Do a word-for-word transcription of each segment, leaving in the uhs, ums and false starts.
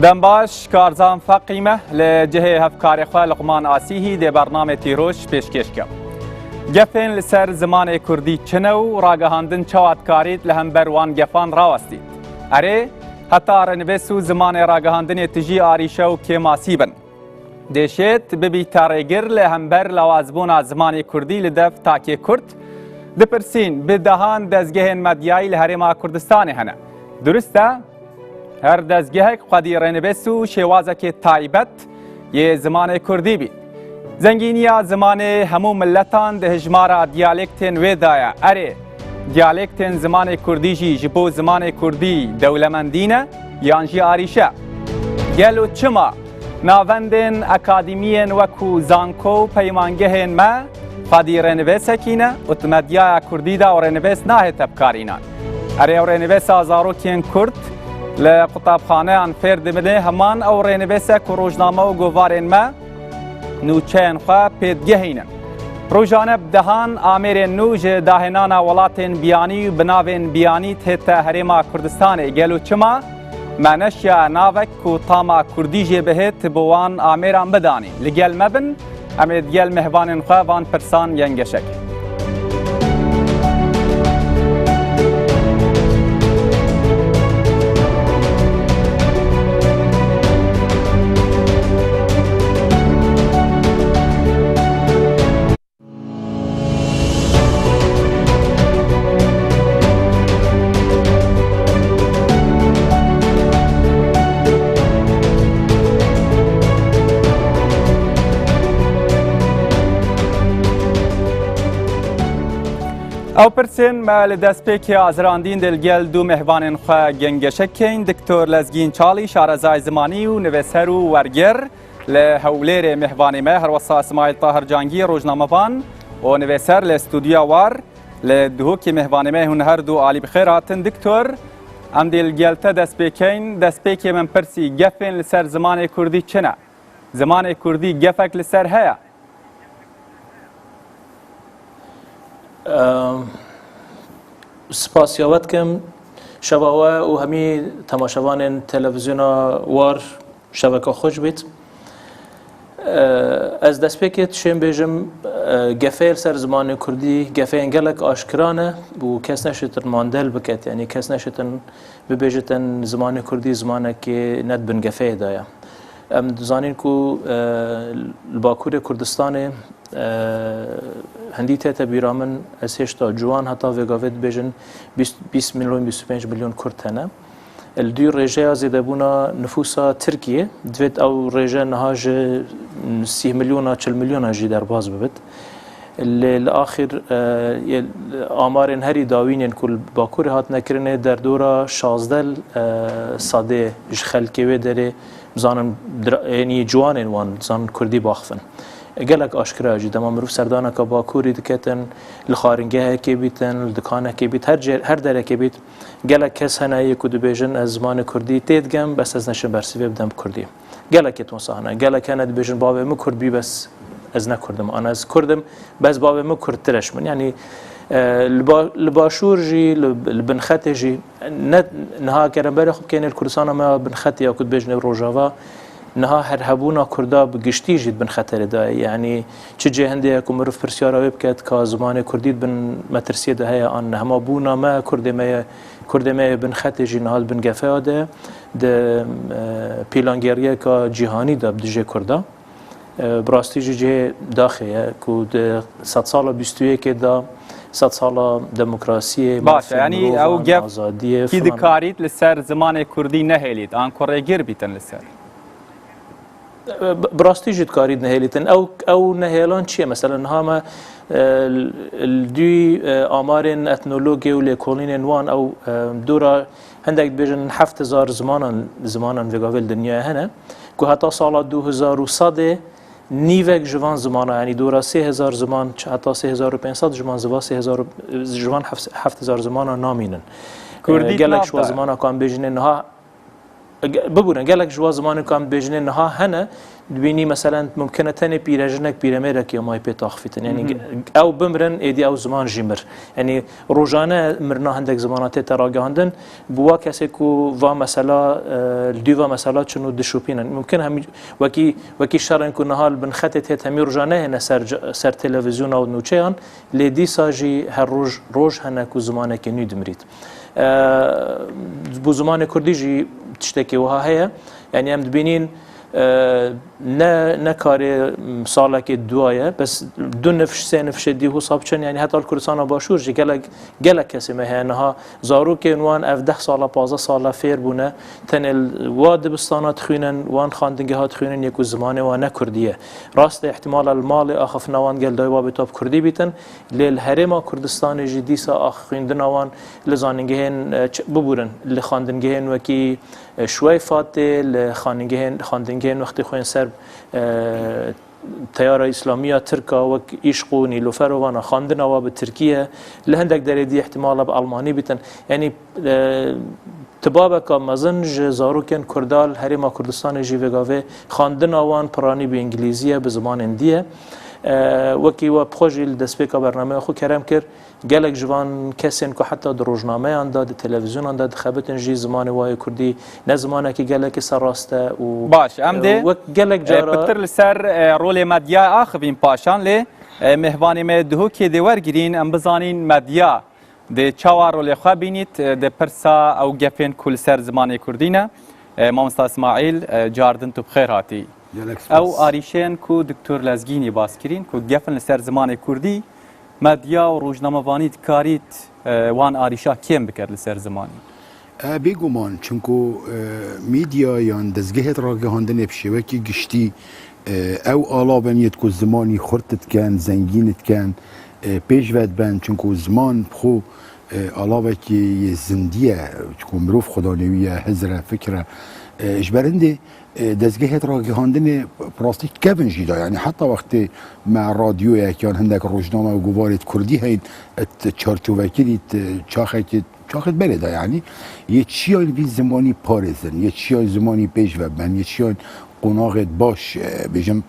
Dem baş, Karzan Feqî me li cihê hevkarê xwe Luqman Asîhî dê bernamê Tîroş pêşkêş ke. Gefên li ser zimanê kurdî çi ne û ragihandin çawa dikarît li hember wan gefan rawestît? Erê, heta rênivês û zimanê ragihandinê tijî arîşe û kêmasî bin. Dêşêt bibîte rêgir li hember lawazbûna zimanê kurdî li dev takê kurd? Dipirsîn, bi dehan dezgehên medyayî li Herêma Kurdistanê hene. Durist e, her dezgehek xwedî rênivês û şêwazekê taybet yê zimanê kurdî bî. Zengîniya zimanê hemû miletan di hijmara diyalektên wê de ye. Erê, diyalektên zimanê kurdî jî ji bo zimanê kurdî dewlemendî ne yan jî arîşe? Gelo çima navendên akademiyên wekû zanko û peymangehên me xwedî rênivêsekî ne û di medyaya kurdî de ew rênivês nahête bikarînan? Erê, ew rênivêsa zarokên kurd li qutabxaneyan fêr dimine, heman ew rênivêse ku rojname û govarên me nûçeyên xwe pê digehînin. Rojane bi dehan amêrên nû ji dahênana welatên biyanî û bi navên biyanî dihête Herêma Kurdistanê. Gelo çima me neşiya navek ku tama kurdî jê bihêt bi wan amêran bidanîn? Li gel me bin, em ê digel mêhvanên xwe van pirsan gengeşek. Ew pirsên me li destpêkê azirandîn dê li gel du mêhvanên xwe gengeşek keyn, Doktor Lezgîn Çalî, şarezayê zimanî û nivîser û werger li Hewlêrê mêhvanê me, herwesa Smaîl Tahir Cangî, rojnamevan û nivîser li Stûdyoya War li Duhokê mêhvanê me, hûn her du alî bi xêr hatin. Doktor, em dê li gel te dest pê keyn. Destpêkê min pirsî, gefên li ser zimanê kurdî çi ne? Zimanê kurdî gefek li ser heye? Em, spasiya we dikim. Şeva we û hemî temaşevanên televîzyona War şeveke xweş bît. E, ez destpêkê dişêm bêjim, e, gefeyê li ser zimanê kurdî, gefeyên gelek aşkira ne û kes neşêtin mandel biket, yanî kes neşêtin bibêjitin zimanê kurdî zimanekê ne di bin gefeyê de ye. Em dizanîn ku, e, li Bakurê Kurdistanê, e, hindî tête bîra min, ez hêşta ciwan heta vêgavê dibêjin bîst, bîst milyon, bîst û pênc milyon kurd hene. Li dû rêjeya zêdebûna nifûsa Tirkiyê, divêt ew rêje niha ji sîh milyona, çil milyona jî derbas bibit. Lê li axir, e, yê, amarên herî dawîn yên ku li Bakurê hatine kirinê, derdora şazdeh, e, sedê ji xelkê wê derê, zanin dra-, ênî ciwanên wan, zanin kurdî baxivin. E, gelek aşkira jî, dema mirov serdaneke Bakurî diketin, li xwaringehekê bîtin, li dikanekê bît, her cê-, her derekê bît, gelek kes hene yê ku dibêjin, ez zimanê kurdî tê digem, bes ez neşim bersîvê bidem bi kurdî. Gelekê ton sahne. Gelek hene dibêjin, bavê min kurd bî, bes ez ne kurd im. Ana ez kurd im, bes bavê min kurdtir e ji min. Yanî, e, li ba-, li başûr jî, li, li binxetê jî, ne, niha kerem berê xwe bikêne li Kurdistana me ya binxetê ya ku dibêjin ê Rojava, niha her hebûna kurda bi giştî jî di binxeterê de ye. Yanî çi cê hindê ye ku mirov pirsyara wê bike, ka zimanê kurdî di bin metirsiyê de heye an ne. Hema bûna me, kurdê me ye, kurdê me yê binxetê jî niha di bin gefeya de ye. Di, e, pîlangêriyeka cîhanî de bi dijê kurda. E, bi rastî jî cihê daxê ye ku di sedsala bîst û yekê de, sedsala demokrasiyê, Baş e, mafên yanî mirovan, ew gef azadiyê kî filan. Dikarît li ser zimanê kurdî nehêlît, an ku rêgir bîtin li ser? E, bi, bi rastî jî dikarît nehêlîtin. Ew, ew nehêlan çi ye? Mesela niha me, e, li dû, e, amarên etnologê û lêkolînên wan ew, e, dora hindek dibêjin heft hezar zimanan, zimanan vêgavê li dinyayê hene, ku heta sala du hezar û sedê nîvek ji van zimana, yanî dora sê hezar ziman, heta sê hezar û pênc sed ziman, ziva sê hezar, ji van heft, heft hezar zimana namînin. Kurdî, e, gelek ji wan zimana ku em bêjinê niha Ge-, bibûne, gelek ji wa zimanên ku em dibêjinê niha hene, dibînî, meselen, mumkin e tenê pîrejinek, pîremêrek ya mayî pê taxivîtin. Yanî, Mhm. ge-, ew bimirin, êdî ew ziman jî mir. Yanî, rojane mirina hindek zimana tête ragihandin, bi wa kesê ku va mesela, e, li dû va mesela çin û dişopînin. Mumkin hemî, wekî, wekî şerên ku niha li bin xetê tê hemî roja nehêne ser ca-, ser televîzyona û nûçeyan, lê dîsa jî her roj, roj hene ku zimanekî nû dimirît. E, bo zimanê kurdî jî tiştekî wiha heye. Yanî em dibînîn, e, ne, ne karê, m, salekê duwaye, bes du nifş, sê nifşê dî wisa biçin, yanî heta li Kurdistana Başûr jî gelek, gelek kesê me heye niha zarokên wan ev deh sala, pazdeh sala fêr bûne, tenê li wa dibistana dixwînin, wan xandingeha dixwînin yê ku zimanê wan ne kurdî ye. Rast e, îhtîmal e li malê axiftina wan gel dayê babê top kurdî bîtin, lê li Herêma Kurdistanê jî dîsa ax-, xwîndina wan li zanîngehên, e, ç-, bibûrin, li xandingehên wekî, e, Şweyfatê, li xanîngehên, xandingehên wextê xwe yên ser, e, Teyara Îslamî ya Tirk a wek Îşq û Nîloferovana xandina wa bi tirkî ye. Li hindek derê dî îhtîmal e bi almanî bîtin. Yanî, e, tibabeka mezin ji zarokên kurda li Herêma Kurdistanê jî vê gavê xandina wan piranî bi îngilîzî ye, bi zimanên dî ye. E, wekî we bi xwe jî li destpêka bernameya xwe kerem kir, gelek ji van kesên ku heta di rojnameyan de, di televîzyonan de dixebitin jî zimanê wa yê kurdî ne zimanekî gelekî serrast e û, Baş, em e, dê, wek gelek e, cara pitir li ser, e, rolê medyayê axivîn paşan, lê, e, mêhvanê me yê Duhokê dê wergirîn, em bizanîn medya dê çawa rolê xwe bînît, e, di pirsa ew gefên ku li ser zimanê kurdî ne. E, Mamosta Îsmaîl, e, cardin tu bi xêr hatî. Gelek spas. Ew arîşeyên ku Doktor Lezgînî bas kirîn, ku gefin li ser zimanê kurdî, medya û rojnamevanî dikarît, e, wan arîşa kêm biket li ser zimanî. E, bêguman, çunku, e, medya yan dezgehêt ragihandinê bi şêwekî giştî, e, ew alav in yêt ku zimanî xurt dikin, zengîn dikin, e, pêş ve dibin, çunku ziman bi xwe, e, alavekî yê zindî ye, çunku mirov xwedanê wî ye, hizr e, fikr e. E, ji ber hindê, e, dezgehêt ragihandinê bi rastî kevin jî da. Yanî heta wextê me radyoyek yan hindek rojname û govarê di kurdî heyn, di çarçovekirî, di çaxekî, çaxê berê de, yanî yê çiyayên vî zimanî parêzin, yê çiyayên zimanî pêş ve ben, yê çiyayên qonaxê baş, e, bêjim,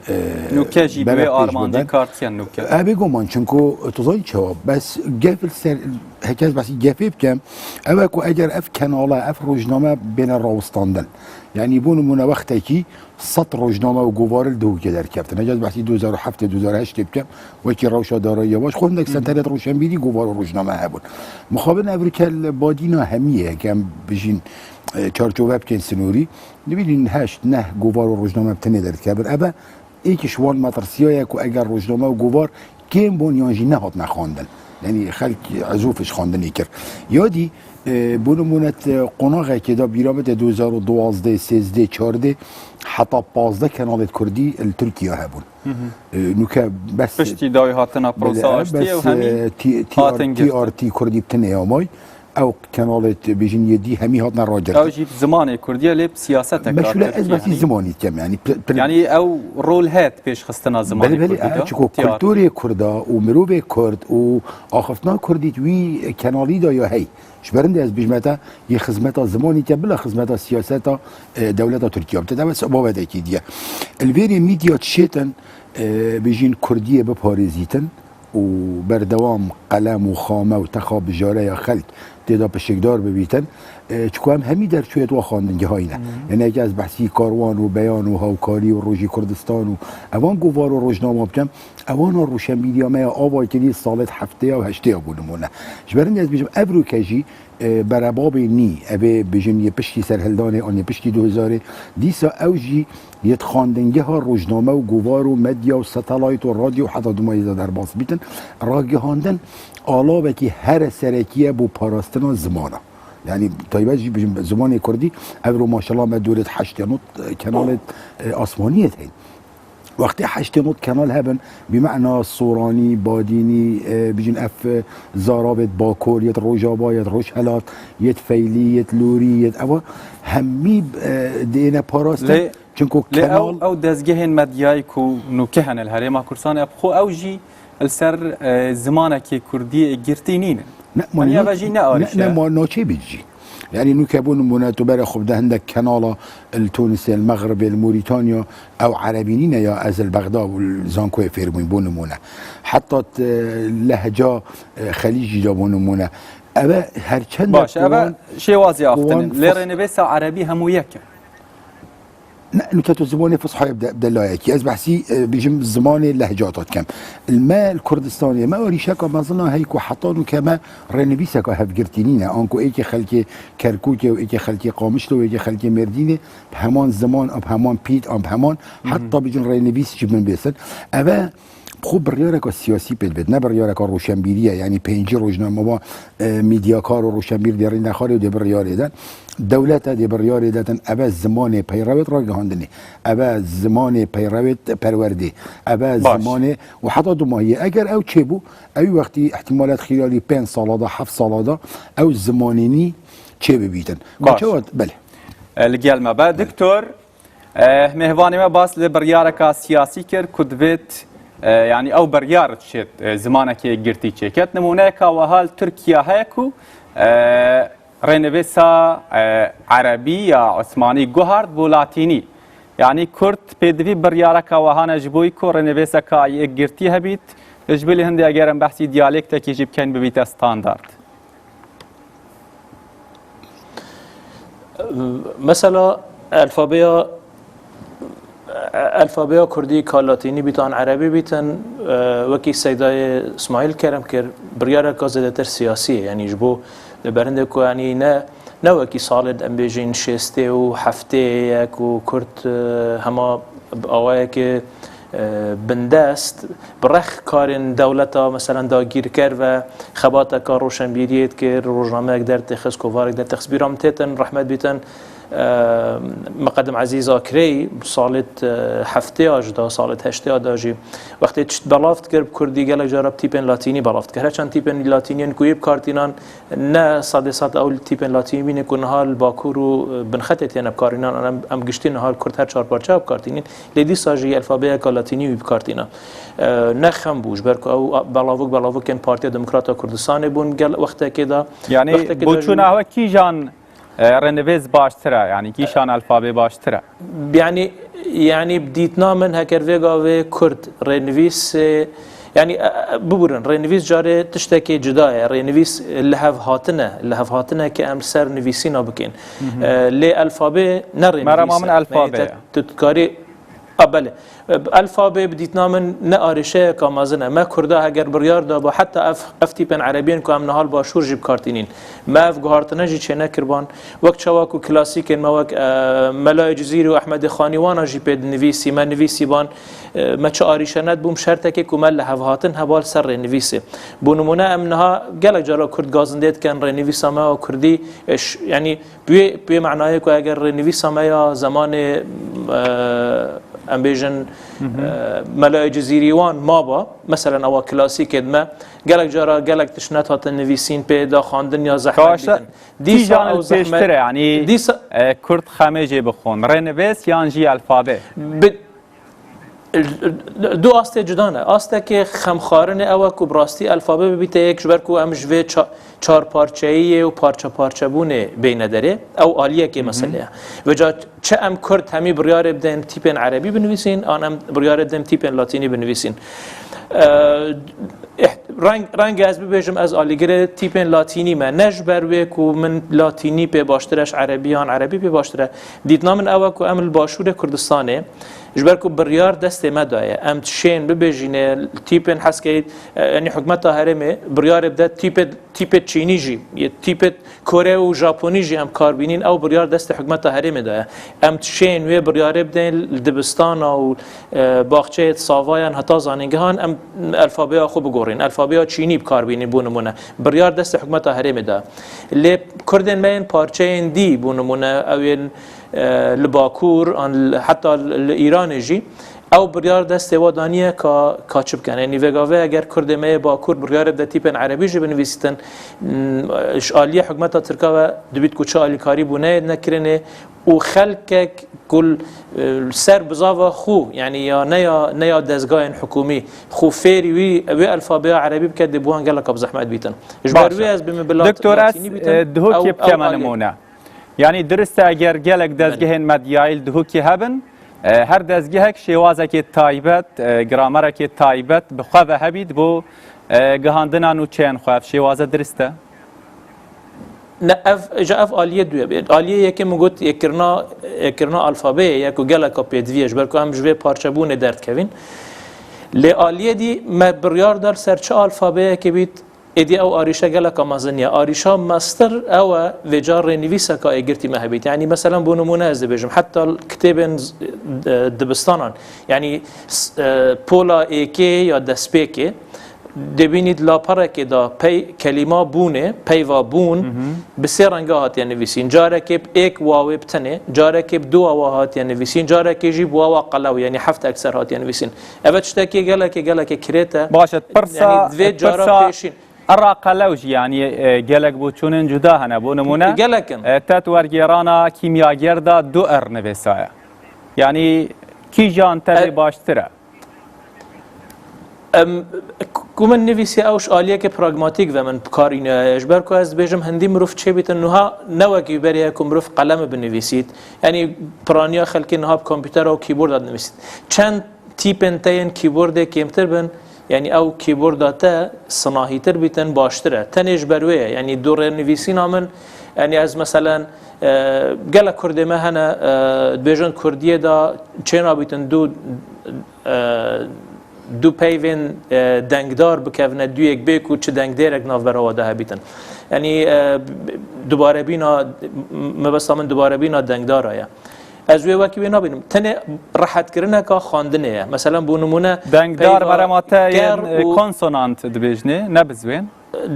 e, Nûke jî bi wê armancî kar dikin nûke. E, bêguman, çunku tu zanî çawa, bes gef li ser, heke ez behsî gefê bikim, ew e ku eger ev kenala, ev rojname bêne rawestandin, yanî bo nimûne wextekî sed rojname û govar li Duhokê derkeftin. Heke ez behsî du hezar û heftê, du hezar û heştê bikim, wekî rewşa darayî ya baş, xwe hindek senterêt rewşenbîrî, govar û rojname hebûn. Mixabin ev rûke li badîna hemî ye, heke em bijîn, e, çarçove bikin sînorî, dibînin heşt, neh govar û rojname bi tenê derdikevin. Ev e, êkî ji wan metirsiya ye ku eger rojname û govar kêm bûn yan jî nehatine xwendin. Yanî xelk ezûf ji xwendinê kir. Ya dî, e, bo nimûne, e, qonaxekê de bîra min tê du hezar û duwazdeh, sêzdeh, çardeh heta pazdeh kenalêt kurdî li Tirkiye hebûn. Hı hı. E, nûke bes Piştî dawî hatina prosa Belê, aştiyê bes, û hemî e, T-, T R, hatin girtin. T R T kurdî bi tenê amay. Ew kenalê tu bêjin yê dî hemî hatine ragirtin. Ew jî bi zimanê kurdî ye, lê bi siyasetek Meşûle ez Tirkiyê, behsî yanî. Zimanî dikim, yanî pir-, pir- Yanî ew rol heye di pêşxistina zimanê Belê, belê, kurdî e, de, çiko T R T. Kulturê kurda û mirovê kurd û axiftina kurdî di wî kenalî de ya hey. Ji ber hindê ez bijmete yê xizmeta zimanî ke bila xizmeta siyaseta, e, dewleta Tirkiye bite. Dewlet babetekî diye. Li vêrê medya çêtin, e, bêjin kurdiyê biparêzîtin û berdewam qelem û xame û texa bijareya xelk tê de pişikdar bibîtin, e, çku em hemî derçûyê wa xandingehayî ne. Hı hı. Yanî, eke ez behsî Karwan û Beyan û Hawkarî û Rojî Kurdistan û evan govar û rojnama bikim, ewana rûşenbîriya me ya ava kirî salêt heftê ya û heştê ya bû nimûne. Ji ber hindê ez bêjim, ev rûke jî, e, berebabê nî, evê bijin yê piştî serhildanê an yê piştî du hezarê, dîsa ew jî yê di xandingeha rojname û govar û medya û satelayt û radyo heta dumayî de derbas bîtin. Ragihandin alavekî here serekî ye bo parastina zimana. Yanî taybet jî bijim zimanê kurdî, ev ro maşallah me dorê di heştê nod, e, kenalê, e, asmaniyê de heyî. Wextê heştê nod kenal hebin, bi mena Soranî, Badînî, e, bijin ev, e, Zaravêt Bakor, yêt Rojava, yêt Rojhelat, yêt Feylî, yêt Lûrî, yêt eva hemî, e, dêne parastin. Lê, Çunku lê kenal ew, ew dezgehên medyayî ku nûke hene li Herêma Kurdistanê, bi xwe ew jî li ser, e, zimanekê kurdî girtî nînin. Ne, Yanî ma ev nû-, jî ne ne, arîşe ne, ye. Ma nûçe bît jî. Yanî nûke bo nimûne tu bere xwe bide hindek kenala li Tunisê, li Mexribê, li Morîtanya, ew erebî nîne ya ez li Bexda û li zankoyê fêr bûyim bo nimûne. Heta t-, lehca, e, xelîcî de bo nimûne. Eve her çend Baş, eve şêwazî aftinin. Lê rênivêsa erebî hemû yek e. Ne, nûke tu zimanê Fusha ye bi de-, bi delayekî. Ez behsî, e, bêjim zimanê lehcata dikem. Li me li Kurdistanê me erîşeka mezin a hey ku heta nûke me rênivîseka hevgirtî nîne. Anku êkê xelkê Kerkûkê û êkê xelkê Qamişlo û êkê xelkê Mêrdînê bi heman ziman, bi heman pît, an bi heman, heta bêjin rênivîs ji bin bêsin. Eve Bi xwe biryareka siyasî pê dibêt, ne biryareka roşenbîrî ye, yanî pêncî rojnamevan, e, mîdyakar û roşenbîr dê rîne xwarê û dê biryarê de. Dewlet e dê biryarê de din, eve zimanê peyrewêt ragihandinê. Eve zimanê peyrewêt perwerdê. Eve Baş. zimanê û heta dumahiyê. Eger ew çêbû, ew wextî ihtimalet xiyalî pênc sala da, heft sala da ew zimanê nî çêbibîtin. Baş. Kaçewat, belê. E, li gel me be. Belê. Doktor, E, mêvanê me bas li biryareka siyasî kir ku divêt, e, yanî ew biryar çêt, e, zimanekê girtî çêket. Nimûneyeka wiha li Tirkiye heye ku, e, rênivêsa, e, erebî ya osmanî guhart bo latînî. Yanî kurd pêdivî biryareka wiha ne ji bo ku rênivêseka yekgirtî hebît, ji bilî hindê eger em behsî diyalektekî jî bikeyn bibîte standard. Mesela elfabeya, elfabeya kurdî ka latînî bît an erebî bîtin, e, wekî Seydayê Îsmaîl kerem kir, biryareka zêdetir siyasî ye. Yanî ji bo li berindê ku, yanî ne, ne wekî salên em bêjin şêstê û heftê ye ku kurd, e, hema bi awayekê, e, bindest, bi rex karên dewleta, meselen, dagîrker ve xebateka roşenbîriyê dikir, rojnameyek derdixist, kovarek derdixist. Bîra min têtin, rehmet bîtin, e, Miqedim Ezîz Akireyî, salêt, e, heftê ya jî da, salêt heştê ya da jî, wextê tişt belav dikir, bi kurdî gelek cara bi tîpên latînî belav dikir. Herçend tîpên latînî yên ku yê bi kar tînan, ne sedê sed ew tîpên latînî bîne ku niha li Bakur û, e, Binxetê têne bikaranîn, em, em giştî niha li Kurd her çar parçe bikartînîn, lê dîsa jî elfabeyeka latînî wî bikartîna. E, ne xem bû, ji ber ku ew belavok, belavokên Partiya Demokrata Kurdistanê bûn gel wextekê de. Yanî wextekê de jî boçûna we kîjan, e, rênivês baştir e, yanî kîşan elfabê baştir e? Yanî, yanî bi dîtina min heker vê gavê Kurd rênivîsê, yanî, e, e, bibirin, rênivîs carê tiştekê cuda ye. Rênivîs lihevhatin e, lihevhatin e ke em li ser nivîsîna bikin. Hı hı. E, lê elfabê ne rênivîs e. Merema min elfabe ye. Yanî te, tu dikarî, a, belê. E, elfabê bi dîtina min ne arêşeyeka mezin e. Me Kurda heger biryar dabû, heta ev, ev tîpên erebiyên ku em niha li Başûr jî bikartînîn, me ev guhartine jî çênekirban. Wek çawa ku klasîkên me wek, e, Melayê Cizîrî û Ehmedê Xanî wana jî pê dinivîsî, me nivîsîban, e, me çi arîşe nedibû, bi şertekê ku me lihevhatin heba li ser rênivîsê. Bo nimûne em niha gelek cara Kurd gazindê dikin, rênivîsa me ya Kurdî, e, ş-, yanî bi wê, bi wê manayê ku eger rênivîsa me ya zemanê, e, em bêjin, Hı hı. e, Melayê Cizîrî wan maba, meselen ewa klasîkê di me, gelek cara gelek tişt nedihatin nivîsîn, pê daxwandin ya zehmet Kawaşe, bîtin. Dîsa kîjan ew li pêştir e, zehmet, yanî, dîsa e, Kurd xemê jê bixwin? Rênivês yan jî elfabe? Bi, du astê cuda ne. Astekê xemxwarinê ew e ku bi rastî elfabe bibîte yek, ji ber ku em ji vê ça-, çar parçeyiyê û parçe parçebûnê bêyne derê. Ew aliyekê Hı hı. mesele ye. Vêca çi em Kurd hemî biryarê bidin tîpên erebî binivîsîn, an em biryarê bidin tîpên latînî binivîsîn? E, eh, reng, reng ez bibêjim, ez alîgirê tîpên latînî me. Ne ji ber wê ku min latînî pê baştir e ji erebî yan erebî pê baştir e. Dîtina min ew e ku em li Başûrê Kurdistanê, ji ber ku biryar destê me daye, em dişên bibêjîne tîpên heskeyî, e, yanî hikûmeta herêmê biryarê bide tîpê, tîpê Çînî jî, yê tîpê Kore û Japonî jî em kar bînîn, ew biryar destê hikûmeta herêmê de ye. Em dişên wê biryarê bidên li dibistana û, e, baxçeyê savayan heta zanîngehan em elfabeya xwe bigorîn. Elfabeya Çînî bi kar bînîn, bo nimûne. Biryar destê hikûmeta herêmê de. Lê Kurdên me yên parçeyên dî, bo nimûne, ew ên, e, li Bakur, an li, heta li, li Îranê jî, Ew biryar destê we daniye ka, ka çi bikin. Yanî vêgavê eger Kurdê me yê Bakur biryarê bide tîpên erebî jî binivîsîtin, m, ji aliyê hikûmeta Tirka ve dibît ku çi alîkarî bû neyê nekirinê û xelkek ku, e, ser bizava xwe, yanî ya ne ya, ne ya dezgahên hikûmî, xwe fêrî wî, wê alfabeya erebî bike, dê bi wan geleka bi zehmet bîtin. Ji ber Baş e. wê ez bi min bi lat-, Doktor, ez, latînî bîtim, e, Duhokê ew, ew bikeme aliyê. nimûne. Yanî dirist e, eger gelek Belê. dezgehên medyayî li Duhokê hebin, e, her dezgehek şêwazekê taybet, e, gramerekê taybet bi xwe ve hebît bo, e, gihandina nûçeyên xwe. Ev şêwaze dirist e? Ne, ev, ji ev aliyê duye bê. Aliyê yekê min got, yekirina, yekirina alfabeyê ye ku geleka pêdivî ye, ji ber ku em ji vê parçebûnê derdikevin. Lê aliyê dî me biryar dar ser çi alfabeyekê bît, Êdî ew arîşe geleka mezin ye. Arîşa mestir ew e, vêca rênivîseka êgirtî me hebît. Yanî, meselan, bo nimûne ez dibêjim, heta kitêbên z-, e, dibistanan, yanî, s-, e, pola êkê ya destpêkê, dibînî di laperekê de pey-, kelîma bûnê, peyva bûn, Hı hı. bi sê renga hatiye nivîsîn. Carekê bi êk wawê bi tenê, carekê bi du wawa hatiye nivîsîn, carekê jî bi wawa qelew, yanî heft ekser hatiye nivîsîn. Ev tiştekê gelekê, gelekê kirêt e. Baş e, pirsa, Yanî, divê cara pirsa pêşîn. Erra qelew jî, yanî, e, gelek boçûnên cuda hene. Bo nimûne, Gelek in. e, te di wergêrana kîmyager de du er nivêsaye. Yanî, kîjan tevê E, baştir e? Em, ku min nivîsî ew ji aliyeke pragmatîk ve min bi kar îniyaye. Ji ber ku ez dibêjim hindî mirov çêbîtin, nuha ne wekî berê ye ku mirov qeleme binivîsît. Yanî piraniya xelkê niha bi kompûtera û kîborda dinivîsît. Çend tîpên te yên kîbordê kêmtir bin, yanî ew kîborda te sinahîtir bîtin, baştir e. Tenê ji ber wê ye. Yanî du rênivîsîna min, yanî ez meselen, e, gelek Kurdê me hene, e, dibêjin Kurdiyê de çênabîtin du, e, du peyvên, e, dengdar bikevine duyek bê ku çi dengdêrek navbera we de hebîtin. Yanî, e, dubarebîna, mebesta min dubarebîna dengdara ye. Ez wê wekî wê nabînim. Tenê rehetkirineka xwendinê ye. Meselan, bo nimûne Dengdar peyva merema te ger yên, e, û konsonant dibêjinê, ne bizwên.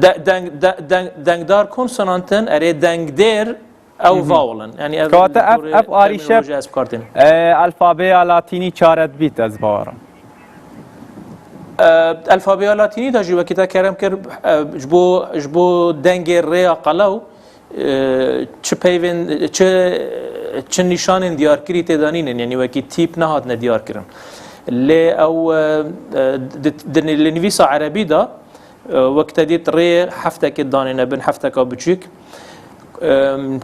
De-, deng-, de-, deng-, dengdar konsonant in, erê dengdêr ew Hı hı. vowel in. Yanî ev Kewate li ev, gorî ev arîşe, termînolojiyê ez bi kar tînim. e, alfabeya latînî çare dibît, ez bawerim. E, alfabeya latînî de jî wekî te kerem kir, e, ji bo, ji bo dengê rêya qelew, e, çi peyvên, çi, çi nîşanên diyarkirî tê de nînin, yanî wekî tîp nehatine diyarkirin. Lê ew, e, e, di, di, li nivîsa erebî de, e, wek te dît rê heftekê danêne bin, hefteka biçûk. E,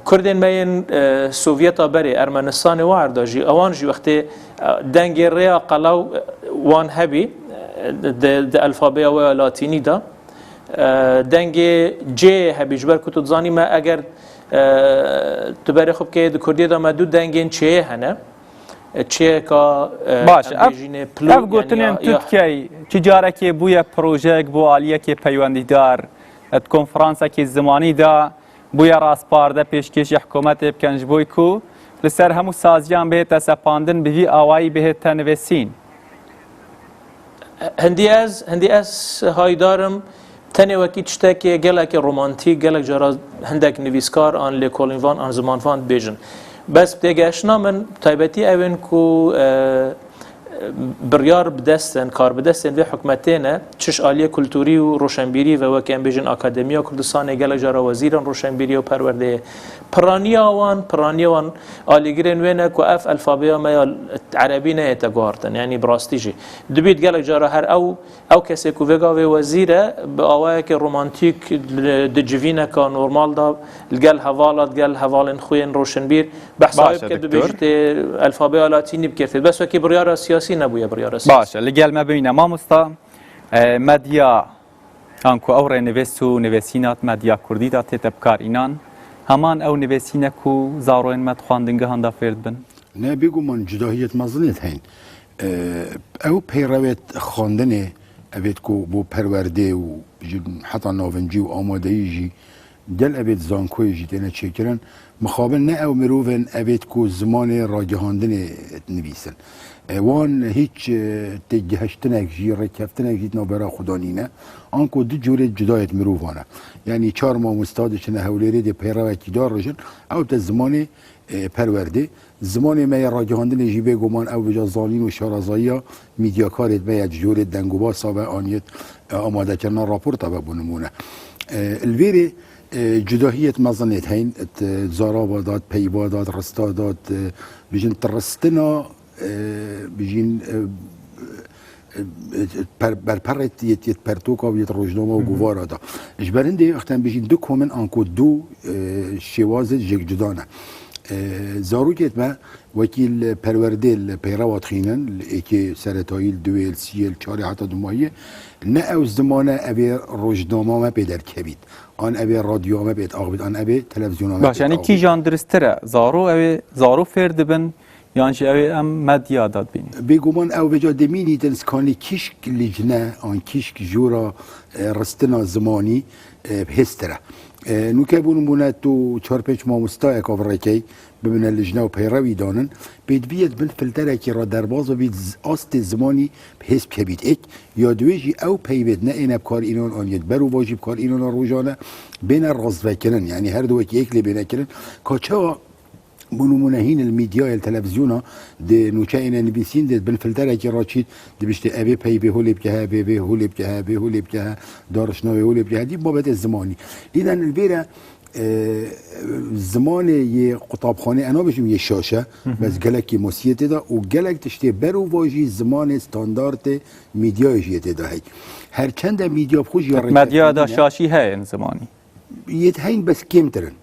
Kurdên me yên, e, Sovyeta berê, Ermenistanê û erda jî, ewan jî wextê, e, dengê rêya qelew, e, wan hebî, e, di, di alfabeya we ya latînî de. E, dengê cê hebî, ji ber ku tu dizanî me eger, e, tu berê xwe bikeyê di Kurdiyê de me du dengên çêyê hene. E, çêyeka, e, Baş, em ev, bêjînê pilo, ev yanî gotinên ya, tu ya dikey, çi carekê bûye projeyek bo aliyekê peywendîdar, e, di konferansekî zimanî de bûye rasparde pêşkêşî hikûmetê bikin ji bo ku li ser hemû saziyan bihête sepandin, bi vî awayî bihête nivîsîn. Hindî ez, hindî ez haydar im, tenê wekî tiştekê gelekî romantîk, gelek cara hindek nivîskar an lêkolînvan an zimanvan dibêjin. Bes têgehiştina min, taybetî ew in ku, e, biryar bi dest in, kar bi destên vê hikûmetê ne, çi ji aliyê kulturî û roşenbîrî ve, wekî em bêjin Akademiya Kurdistanê, gelek cara wezîrên roşenbîrî û perwerdeyê, piraniya wan, piraniya wan alîgirên wê ne ku ev alfabeya me ya erebî nehête guhartin, yanî bi rastî jî. Dibît gelek cara her ew, ew kesê ku vê gavê wezîr e, bi awayekê romantîk li, di civîneka normal de li gel hevala, di gel hevalên xwe yên roşenbîr behsa wê Baş e, bike, doktor. dibêjitê alfabeya latînî bikirtê. Bes wekî biryara siyasî nebûye biryara siyasî. Baş e, li gel me bimîne mamosta. E, medya, anku ew rênivês û nivêsîna di medya kurdî de tête bikar înan, heman ew nivêsîn e ku zaroyên me di xwendingehan de fêr dibin? Ne, bêguman cudahiyet mezinêt heyn. Ew peyrewêt xwendinê, evêt ku bo perwerdê û ji heta navincî û amadeyî jî gel evêt zankoyê jî têne çêkirin. Mixabin ne ew mirovên evêt ku zimanê ragihandinê dinivîsin. E, wan hîç, e, têgihiştinek jî, rêkeftinek jî di navbera xwe de nîne. Anku du cûrê cuda yê di mirovan e. Yanî çar mamosta diçine Hewlêrê dê peyrewekî darijin, ew te zimanê, e, perwerdê. Zimanê me yê ragihandinê jî bêguman ew vêca zanîn û şarezayiya mîdyakarê me ye, di cûrê dengûbasa ve an yê, e, amadekirina raporta ve bo nimûne. E, li vêrê, e, cudahiyêt mezin êt heyn, di zarava de, di peyva de, di rista de, di, bijin di ristina, e, bijin, e, e, e, per-, berperê yê, yê pertoka û yê rojnama û Hı hı. govara de. Ji ber hindê wextan bijin du komên anku du, e, şêwazê jêk cuda ne. E, zarokêt me wekî li perwerdê li peyrewa dixînin, li êkê seretayî, li duwê, li siyê, li çarê heta dumayiyê, ne ew zimane evê rojnama me pê derkevît, an evê radyoya me pê axivît, an evê televizyona me Baş, pê yani axivît. Kîjan diristtir e? Zaro ew ê, zaro fêr dibin, yan jî ew ê em medya de dibînin? Bêguman ew vêca demînî din skanî kîşk licne an kîşk jora, e, ristina zimanî, e, hêstir e. E, nûke bû nimûne tu çar pênc mamostayeka virêkey bibine lijne û peyrewî danin, pêdiviyê di bin filterekî re derbaz bibît, z-, astê zimanî hês bikevît êk, ya duwê jî ew peyvêt ne êne bi kar înan an yê di ber û vajî bi kar înana rojane bêne rastvekirin, yanî her du wekî êk lê bêne kirin. Ka çawa Bo nimûne hîn li mîdyayê, li televîzyona, di nûçe êne nivîsîn, dê bin filterekî raçît, dibiştê evê peyvê holê bikehe, vê vê holê bikehe, vê holê bikehe, darişna wê holê bikehe, dî babetê zimanî. Îden li vêre, e, zimanê yê qutabxanê, ena bêjim yê şaşe, Hı hı. bes gelek kêmasiyê tê de û gelek tiştê ber û vajî zimanê standartê mîdyayê jî yê tê de hey. Her çende mîdya bi xwe jî ya Medya da rêkeftinî ne. Şaşî heye in zimanî. Yê heyn bes kêmtir in.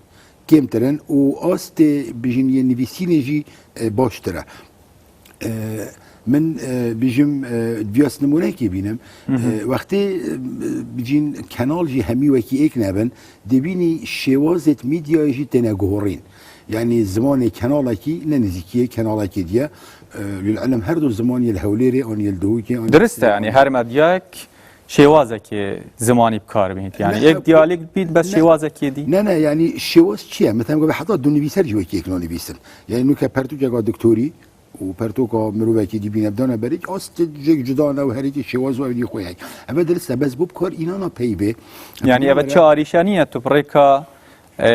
Kêmtir in û astê bijîn yê nivîsînê jî, e, baştir e. E, min, e, bijim, e, viyas nimûnekê bînim. Hı hı. E, wextê, e, bijîn kenal jî hemî wekî êk nebin, dibînî şêwazêt mîdyayê jî têne guhorîn. Yanî zimanê kenalekî ne nizîkiyê kenalekê diye. E, lil ilm her du ziman yê li Hewlêrê an yê li Duhokê an Dirist e, yanî her medyayek şêwazekê zimanî bi kar bihît. Yani Ne, ek ne, diyalekt bît, bes ne. şêwazekê dî. Ne, ne, yani şêwaz çi ye? Mesela, heta du nivîser jî wekî yek nanivîsin. Yani nûke pertûkeka doktorî û pertûka mirovekî dî bîne bidana berê, ast jêk cuda ne û her yekî şêwaz û ewlî xwe heye. Eve dirist e, bes bo bi kar înana peyvê. Yani eve çi arîşe nîne tu bi rêka, e,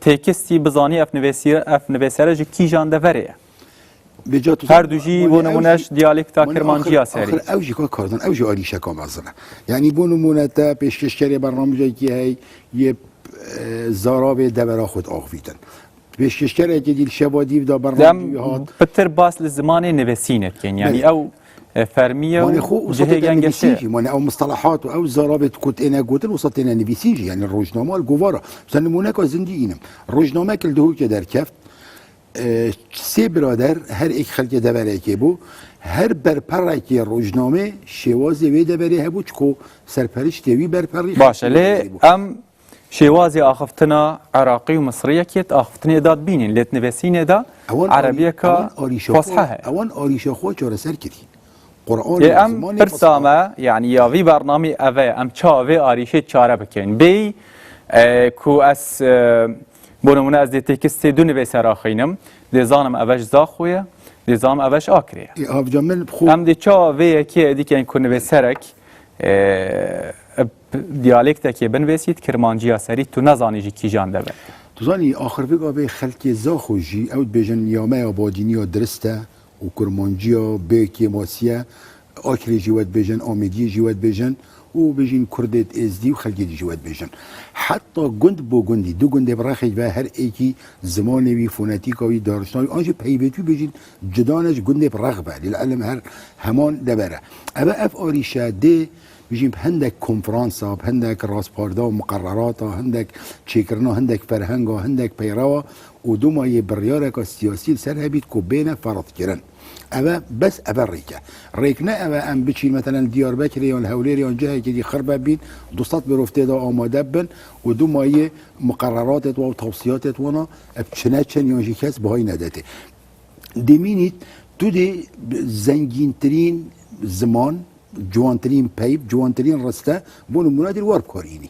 têkistî bizanî ev nivêsî-, ev nivêsere ji kîjan deverê ye? Vêca tu Her zanî, du jî, bo nimûne, ew jî, ji diyalekta kirmancî ya serî. Axir ew jî ka kardan, ew jî arîşeka mezin e. Yanî bo nimûne te pêşkêşkerê bernameyekî hey yê, e, zaravê devera xwe diaxivîtin. Pêşkêşkerekê dî li şeva dîv da bernameyekî hat. Pitir bas li zimanê nivîsînê dikin. Yanî Belê. ew, e, fermî ye û Mane xwe wisa cihê têne gengeşe nivîsîn ye. jî, mane ew mistelat û ew zarabê ku têne gotin, wisa têne nivîsîn jî. Yanî rojnama li govara. Mesela nimûneka zindî înim. Rojnamek li Duhokê derkeft. E, sê birader, her êk xelkê deverekê bû. Her berperekê rojnamê şêwazê wê deverê hebû, çiko serperiştê wî berperî Baş e, xelkê lê deverê bû. em şêwazê axiftina Iraqî û Misriyekê di axiftinê de dibînin, lê di nivîsînê de Ewan arî-, erebiyeka ewan arîşa fosha xwe, heye. ewan arîşa xwe çareser kirî. Quran Ê, û em zimanê pirsa Fosha. me, yanî ya vî bernamî ev e, em çawa vê arîşê çare bikin? Bêyî, e, ku ez, e, bo nimûne ez dê têkistê du nivîsera xînim, dê zanim eve ji Zaxo ye, dê zanim eve ji Akrê ye. Ê, havca min bi xwe Em dê çawa vê yekê êdî ken ku nivîserek, e, bi diyalektekê binivîsît, kirmanciya serî tu nezanî ji kîjan deverê. Tu zanî, axir vê gavê xelkê Zaxo jî, ew dibêjin ya me ya badîniya dirist e, û kurmanciya bê kêmasî ye, Akrê jî we dibêjin, Amêdiyê jî we dibêjin û bijîn Kurdê êzdî û xelkê dî jî we dibêjin. Heta gund bo gundî, du gundê bi rexek ve her êkî zimanê wî, fonetîka wî, darişna wî, an jî peyvêt wî bijîn cuda ne ji gundê bi rex ve. Lil ilm her heman dever e. Eve ev arîşe dê bijîn bi hindek konferansa, bi hindek rasparda û miqererata, hindek çêkirina, hindek ferhenga, hindek peyrewa û duma yê biryareka siyasî li ser hebît ku bêne ferzkirin. Eve bes eve rêk e. Rêk ne eve em biçîn, meselen, li Diyarbekirê yan li Hewlêrê yan cihekê dî xirbe bîn, du sed mirov tê de amade bibin û duma yê miqereratêt wan û tewsiyatêt wana ev çi neçin yan jî kes bihayî nedetê. Demînî tu dê zengîntirîn ziman, ciwantirîn peyv, ciwantirîn riste bo nimûne dê li war bikar înî.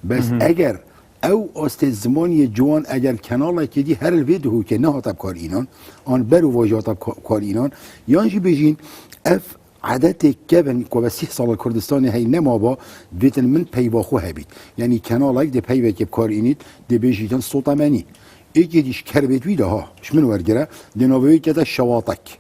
Bes Hı hı. eger Ew astê zimaniyê ciwan eger kenalekê dî her li vê dihokê nehate bi kar înan, an ber û vajî hate bi ka-, kar înan, yan jî bêjîn ev edetê kevin ku ve sîh sal li Kurdistanê hey nemaba, dibêtin min peyva xwe hebît. Yanî kenalek dê peyvekê bi kar înît, dê bêjîtin sotemenî. Êkê dî ji kerbêt wî de ha, ji min wergire, dê navê wê kete şewatek.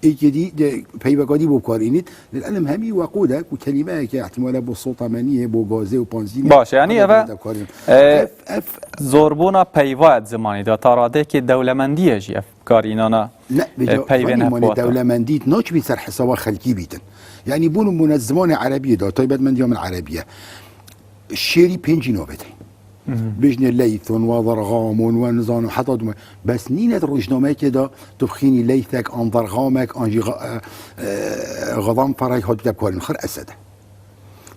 Êkê dî de peyveka dî bo kar înît. Lil ilim hemî weqû de ku kelîmeyeke ihtimale bo sotemeniyê, bo gazê û panzînê Baş, yanî hebe eve, de kar înît. e, Ev, ev zorbûna peyva et zimanî de, ta radeyekê dewlemendî ye jî ev kar înana, Ne, e, vêca peyvê fanî manê nefwata. Dewlemendî naçibî ser hesaba xelkî bîtin. Yanî bo nimûne zimanê erebiyê de, taybetmendiya min erebiye. Şêrî pêncî navê te. Hı hı. Bêjinê Leython, we Derxamon, we nizanim heta duma. Bes nîne di rojnameyekê de tu bixînî Leythek, an Derxamek, an jî Ɣa-, e, e, Xedanferek hatibîte bi kar înîn. Xir esede.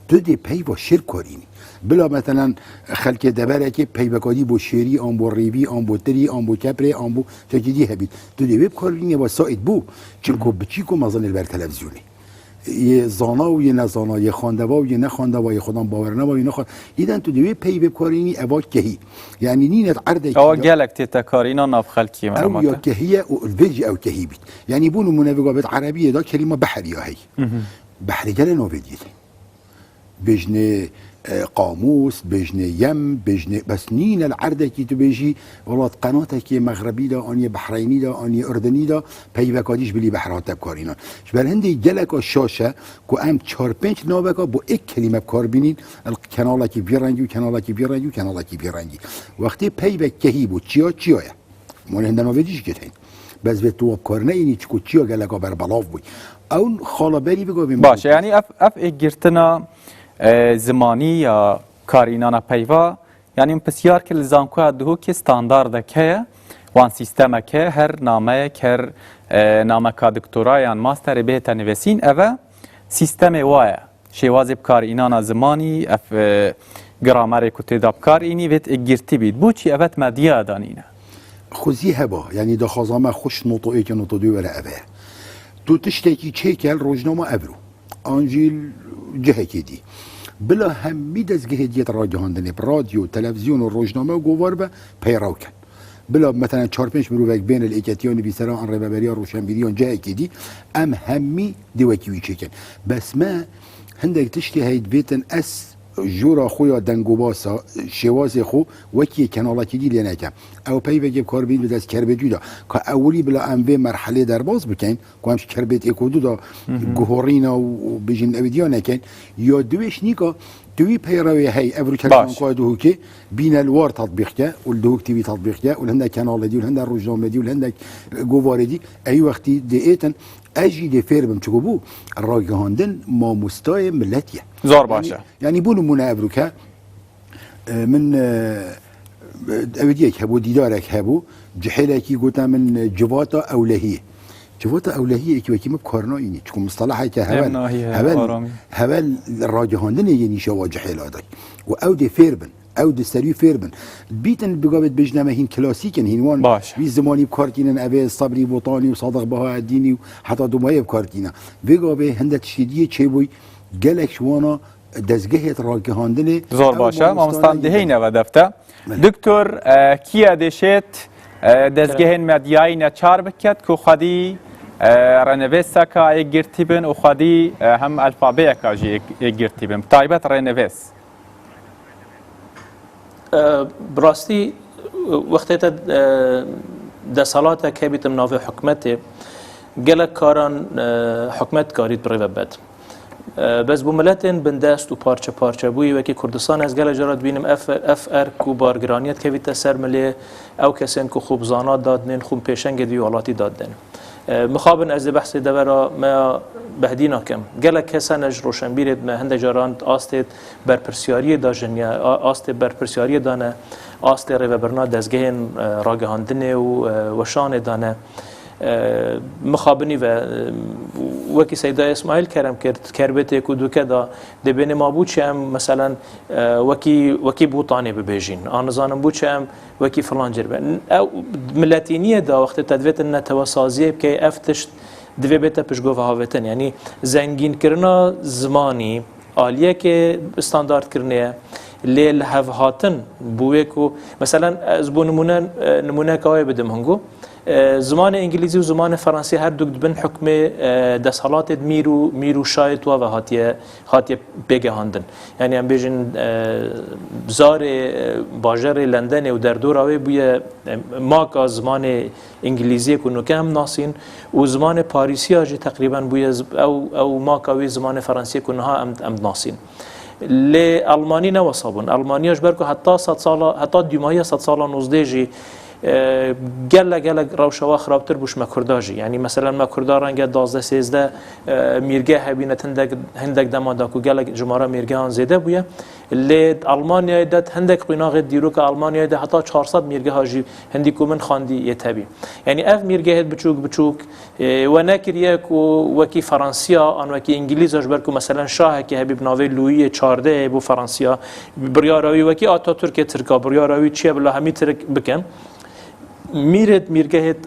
Tu dê peyva şêr bi kar înî. Bila, meselen, xelkê deverekê peyveka dî bo şêrî, an bo rêvî, an bo tirî, an bo keprê, an bo çekî dî hebît. Tu dê wê bi kar bînî, ev saîd bû. Çimku Hı hı. biçîko mezin ê li ber televîzyonê. Yê zana û yê nezana, yê xwendeva û yê nexwendeva, yê xwedan bawer neba, yê nexwe-, Îden tu dê wê peyvê bi kar înî, eva kehî. Yanî nîne di erdekî Ewa de gelek tê tekarîna nav xelkî me ew ya mate. Kehî ye û li vê jî ew kehî bît. Yanî bo nimûne vêga bêt erebiyê de kelîma behr ya hey. Hı hı. Behrê gele navê diyê. Bêjinê, e, qamûs, bêjinê yem, bêjinê, bes nîne li erdekî tu bêjî, welat qenatekê Mexrebî de, an yê Behreynî de, an yê Urdinî de, peyveka dî ji bilî behr hate bi kar înan. Ji ber hindê geleka şaş e ku em çar pênc naveka bo êk kelîme bi kar bînîn, li kenalekî vî rengî û kenalekî vî rengî û kenalekî vî rengî. Wextê peyvek kehî bû, çiya çiya ye. Mane hinde navê dî jî kêt heyî. Bes vê tu wa bi kar neyînî, çiku çiya geleka berbelav bûy. Ew xala berî vêga vê Baş, min yanî ev, ev êkgirtina, e, zimanî ya karînana peyva, yanî min pisyar kir li zankoya Duhokê standardek heye, wan sîstemek heye, her nameyek, her, e, nameka doktora yan masterê bihête nivîsîn, ev e sîstemê wa ye. Şêwazê bi kar înana zimanî, ev, e, gramerê ku tê de bi kar înî, vêt êkgirtî bît. Bo çi evet medya danîne? Xwezî heba, yanî daxwaza me xweş noto êk ya noto duyê were ev e. Tu tiştekî çêke li rojnama Evro. An jî cihekê dî. Bila hemî dezgehê diyet ragihandinê, bi radyo, televîzyon û rojname û govar be, peyrew ken. Bila, meselen, çar pênc mirovek bên li êketiya nivîsera an rêveberiya roşenbîriyan cihekê dî, em hemî dê wekî wî çêkin. Bes me hindek tiştê heyî dibêtin ez jora xwe ya dengobasa, şêwazê xwe wekî kenalekî dî lê nekem. Ew peyvekê bi kar bîn bi dest kerbêtû de. Ka ewilî bila em vê merhelê derbas bikeyn, ku em ji kerbêt êk û du de Hı hı. guhorîna û, û bijîn ew diya nekin. Ya duwêş nîka, tu wî peyrewê hey, ev rû Baş. Kersankoya Duhokê, bîne li war tatbîq ke, û li Duhok T V tatbîq ke, û li hindek kenalê dî, û li hindek rojnamê dî, û li hindek govarê dî, ey wextî dê êtin, ez jî dê fêr bim, çiku bû, ragihandin mamostayê milet ye. Zor baş e. Yanî, yanî bo nimûne ev rû ke, E, min, e, ew diyek hebû, dîdarek hebû. Cihêlekî gote min, e, civata ewlehiyê. Civata ewlehiyê êkî wekî min bi kar nayînî. Çiku misteleheke hevel, Em nahî he, hevel, aramî. Hevel ragihandinê yê nîşa wa cihêla day. Û ew dê fêr bin. Ew dê ser wî fêr bin. Bîtin bi gavê dibêjine me hîn klasîk in, hîn wan Baş. Wî zimanî bi kar tînin, ev ê Sebrî Botanî û Sadiq Bahaeddînî û heta domayê bi kar tîne. Vê gavê hinde tiştê diyê çêbûy, gelek ji wana dezgehê ragihandinê Zor ew baş e. Mamosta Mamostan neyê diheyne ve defte. Belê. Doktor, e, kiye dêşêt, e, dezgehên medyayî neçar biket ku xwedî, e, renivêseka êkgirtî bin û xwedî, e, hem elfabeyeka jî êk-, êkgirtî bin. Bi taybet renivês. E, bi rastî, wextê te, e, desthilatek hebîtim navê hikûmetê, gelek karan, e, hikûmet karît bi rê ve bet. E, bes bo miletên bindest û parçe parçe bûyî wekî Kurdistan, ez gelek cara dibînim ev, ev erk û bargiraniyê dikevîte ser milê ew kesên ku xwe bi zana dadinên, xwe bi pêşengê di wî welatî dadinên. E, mixabin ez ê behsê devera me ya Behdî nakim. Gelek kes hene ji roşenbîrê me hindek caran astê berpirsiyariyê da jin ya, a-, astê berpirsiyariyê dane, astê rêvebirina dezgehên, e, ragihandinê û, e, weşanê dane. E, mixabinî ve, e, wekî Seyda Îsmaîl kerem kir, kerbêtê ku duke da, dê bênê ma bû çi em, meselen, e, wekî, wekî Bûtanê bibêjîn. An nizanim bû çi em wekî filan cir be. Ew miletîniyê de wextê te divêtin netewesaziyê bikey, ev tişt divê bête piştgove havêtin. Yanî zengînkirina zimanî aliyekê standardkirinê ye. Lê li hev hatin bi wê ku, meselen, ez bo nimûne, e, nimûneka wê bidim hingo. E, zimanê îngilîzî û zimanê fransî her duk dibin hukmê, e, desthilatê mîr û, mîr û şayê tuwa ve hatiye, hatiye pêgehandin. Yani em bêjin, e, zarê, e, bajarê Lendenê û derdora wê bûye, e, maka zimanê îngilîziyê ku nuke em nasîn û zimanê Parîsiya jî teqrîben bûye z-, ew, ew maka wê zimanê fransiyê ku niha em, em nasîn. Lê Almanî ne wesa bûn. Almaniya ji ber ku heta sed sala, heta dûmahiya sed sala nozdeh jî, e, gelek, gelek rewşa wa xirabtir bû ji me Kurda jî. Yani, meselen, me Kurda renge duwazdeh sêzdeh, e, mîrgeh hebîne, hindek, hindek dema da ku gelek jimara mîrgehan zêde bûye. Lê Almanyayê de hindek qunaxê dîroka Almanyayê de heta çar sed mîrgeha jî hindî ku min xwendî yê tevî. Yani, ev mîrgehêt biçûk, biçûk, Ê, we nekiriye ku wekî Feransiya an wekî Îngilîza, ji ber ku meselen şahekê hebî bi navê Louisê çardehê bû Feransiya, biryara wî wekî Atatürkê Tirka, biryara wî çi ye bila hemî Tirk bikin. Mîrêt, mîrgehêt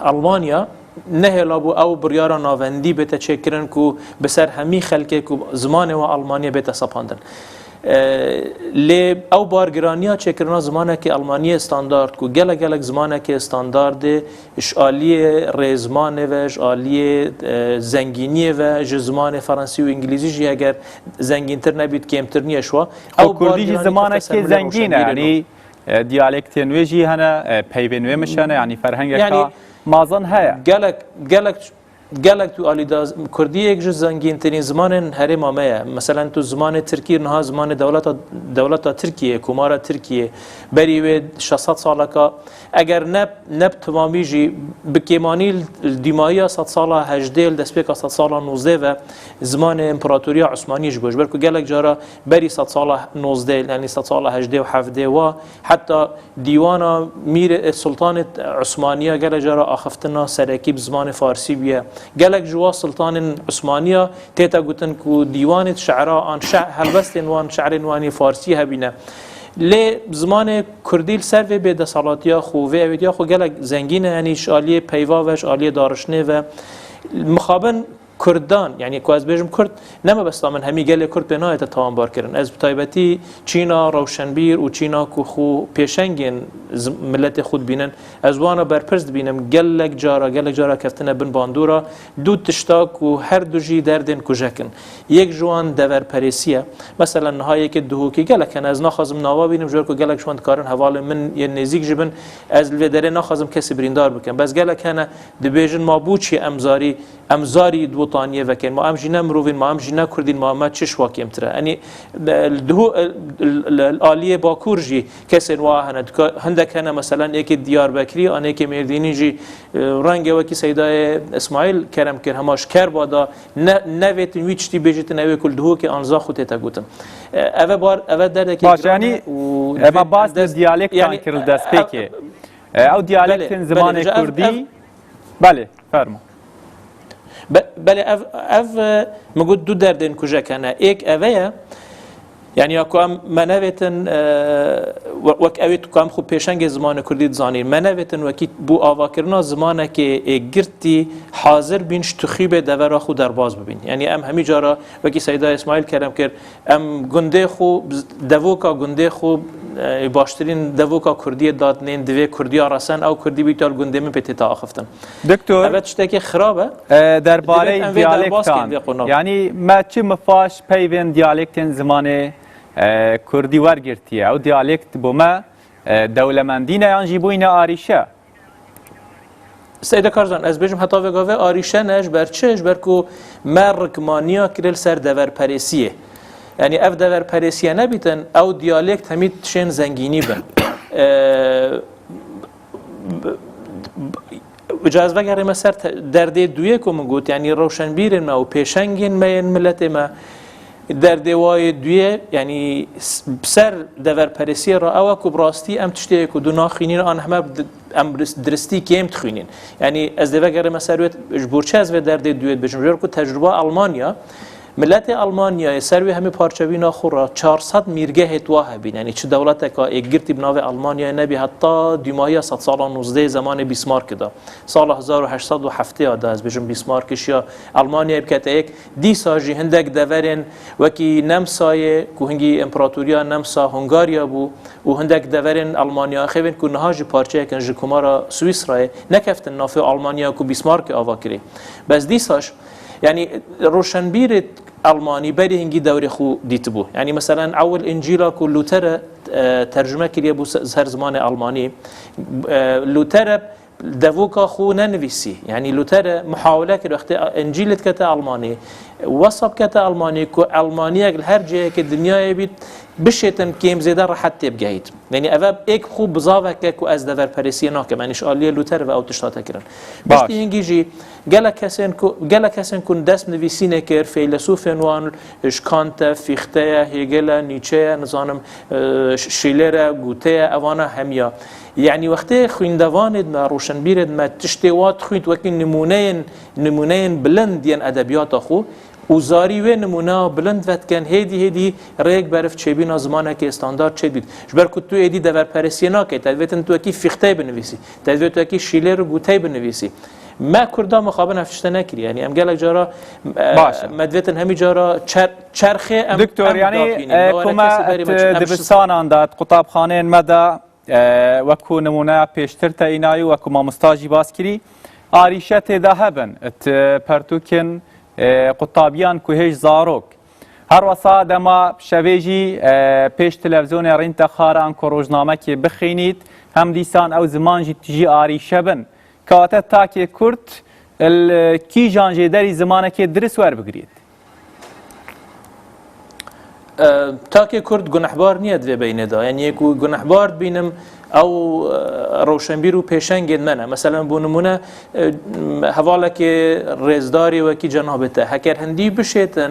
Almanya nehêla bû ew biryara navendî bête çêkirin ku bi ser hemî xelkê ku zimanê wan Almanî ye bête sepandin. E, lê ew bargiraniya çêkirina zimanekî Almaniyê standard ku gelek gelek zimanekê standardê ji aliyê rêzmanê ve, ji aliyê, e, zengîniyê ve, ji zimanê Fransî û Îngilîzî jî heger zengîntir nebît, kêmtir niye ji wa. Ew Kurdî jî bargiraniya zimanekê zengîn e, yanî, e, diyalektên wê jî hene, e, peyvên wê mişene, yanî ferhengeka Yani mezin heye. Gelek, gelek Gelek tu alî da, Kurdî yek ji zengîntirîn zimanên herêma me ye. Meselen, tu zimanê Tirkî, niha zimanê dewleta, dewleta Tirkiyê, Komara Tirkiyê, berî wê şeş sed saleka, eger ne, ne bi timamî jî, bi kêmanî li, li dîmahiya sedsala hejdê, li destpêka sedsala nozdeh ve zimanê Împaratoriya Osmanî ji bû. Ji ber ku gelek cara berî sedsala nozdeh, yanî sedsala hejdê û hevdê wa, heta Dîwana Mîrê, e, Sultanê Osmaniya gelek cara axiftina serekî bi zimanê farsî bûye. Gelek ji wa sultanên Osmaniya tête gotin ku dîwanê şe'ra an şe-, helbestên wan, şe'rên wan yê farsî hebîne. Lê zimanê kurdî li ser vê bêdesalatiya xwe, vê ewêtiya xwe gelek zengîn e, yanî ji aliyê peyva ve, ji aliyê darişinê ve. Mixabin Kurdan, yanî ku ez bêjim Kurd, ne mebesta min, hemî gelê Kurd pê nayête tawanbarkirin. Ez bi taybetî çîna rewşenbîr û çîna ku xwe pêşengên z-, miletê xwe dibînin, ez wana berpirs dibînim, gelek cara, gelek cara keftine bin bandora du tişta ku her du jî derdên kujek in. Yek ji wan deverperêsî ye. Meselen, niha yekê Duhokî gelek hene, ez naxwazim nava bînim, ji ber ku gelek ji wan dikarin hevalên min yên nêzîk jî bin, ez li vê derê naxwazim kesî birîndar bikim. Bes gelek hene dibêjin, ma bû çi em zarî Em zarî di witaniyê vekin. Ma em jî ne mirovîn, ma em jî ne kurdîn, ma me çi ji wa kêmtir e? Enî, e, li duhu, e, li, li, li aliyê Bakur jî kesên wa hene. Dika-, hindek hene, meselen, êkê Diyarbekirî, an êkê Mêrdînî jî, e, rengê wekî Seydayê Îsmaîl kerem kir, hema ji kerba da ne, nevêtin wî tiştî bêjîtin, ew ê ku li Duhokê an Zaxo tête gotin. E, eve bar, eve derdekî Baş, giran e yanî, û ema divê bas em li dest, diyalektan yanî, kir li destpêkê. ev, E, ew diyalektên Belê, belê, zimanê hocam, ev, kurdî. ev Belê, fermo. Be-, belê, ev, ev, e, min got du derdên kujek hene. Êk eve ye, yani ya ku em me nevêtin, e, we-, wek ewê ku em xwe pêşengê zimanê kurdî dizanîn. Me nevêtin wekî bo avakirina zimanekê ê girtî hazir bîn ji tixîbê devera xwe derbas bibîn. Yani em hemî cara wekî Seyda Îsmaîl kerem kir, Em gundê xwe, devoka gundê xwe, e, baştirîn devoka kurdiyê dadinên, divê kurdiya resen ew kurdî bîta li gundê min pê tête axiftin. Doktor, Eve tiştekî xirab e. e, derbarê Divê em vê derbas diyalektan, kên vê qonax. yanî me çi mifaş peyvên diyalektên zimanê, e, kurdî wergirtiye? Ew diyalekt bo me, e, dewlemendî ne yan jî bûyne arîşe? Seyde Karzan, ez bêjim heta vê gavê arîşe ne, ji ber çi? Ji ber ku me rikmaniya kire li ser deverperêsiyê. Yanî ev deverperêsiye nebîtin, ew diyalekt hemî tişên zengînî bin. E, b-, b-, b-, ca ez vegerîme ser te-, derdê duyê ku min got, yanî rewşenbîrên me û pêşengên me yên miletê me, Derdê wa yê duyê, yanî s-, ser deverperêsiyê re ew e ku bi rastî em tiştê ku du naxwînîn an heme di-, em ris-, diristî kêm dixwînîn. Yanî ez dê vegerime ser wê, ji bo çi ez vê derdê duyê dibêjim? Ji ber ku tecrûba Almanya, Miletê Almanyayê ser wê hemî parçebîna xwe re çar sed mîrgehê tuwa hebîn. Yanî çi dewleteka êkgirtî bi navê Almanyayê nebî heta dûmahiya sedsala nozdehê zemanê Bismarckê de. Sala hezar û heşt sed û heftê ya de, ez bêjim, Bismarck kişiya Almanyayê bikete yek. Dîsa jî hindek deverên wekî Nemsayê, ku hingî împaratoriya Nemsa Hungarya bû, û hindek deverên Almanya axivên ku niha jî parçeyek in ji Komara Swîsrayê, nekeftin navê Almanya ku Bismarckê ava kirî. Bes dîsa jî, yanî roşenbîrê Almanî berî hingî dewrê xwe dîtibû. Yanî meselen ewil Încîla ku Luther e, tercume kiriye bû se-, ser zimanê Almanî. E, Luther e devoka xwe nenivîsî. Yanî Luther e muhawele kir wextê Încîlê dikete Almanî, wesa bikete Almanî ku Almaniyek li her cihekê dinyayê bît, bişêtin kêm zêde rehet tê bigehît. Yanî ev êk xwe bizaveke ku ez deverperestiyê nakim. Yanî ji aliyê Luther ve ew tişt hate kirin. Baş. Piştî hingî jî gelek kesên ku, gelek kesên ku dest nivîsînê kir, feylesûfên wan ji Kant e, Fichte ye, Hegel e, Nietzsche ye, nizanim, e, Ş-, Schiller e, Goethe ye, evana hemiya. Yanî wextê xwîndevanê me, roşenbîrê me tiştê wa dixwît wekî nimûneyên, nimûneyên bilind yên edebiyata xwe, û zarî wê nimûneya bilind vedikin, hêdî hêdî rêk berif çêbîna zimanekê standard çêdibît. Ji ber ku tu êdî deverperestiyê nakey, te divêtin tu wekî Fichteyê binivîsî, te divê tu wekî Schiller û Goetheyê binivîsî. Me Kurda mixabin ev tişte nekiriye. Yanî em gelek cara, e, Baş e. me divêtin hemî cara çer-, çerxê em, Doktor, em yanî, dapînîn. e, Me were ku me kesê berê me et çi-, em dibistanan de, et qutabxaneyên me de, e, wekû nimûneya pêştir te înayî, wekû mamosta jî bas kirî, arîşe tê de hebin, it pertûkên, e, qutabiyan ku hêj zarok. Her wesa dema şevê jî, e, pêş televîzyonê Rîntexa re anku rojnamekê bixwînît, hem dîsan ew ziman jî tijî arîşe bin. Kewate takê Kurd, il kîjan jêderî zimanekê dirist werbigirît? E, takê Kurd gunehbar niye di vê beynê de. Yanî yê ku gunehbar dibînim, ew, e, rewşenbîr û pêşengên me ne. Meselen, bo nimûne, e, hevalekê rêzdarê wekî cenabê te, heker hindî bişêtin,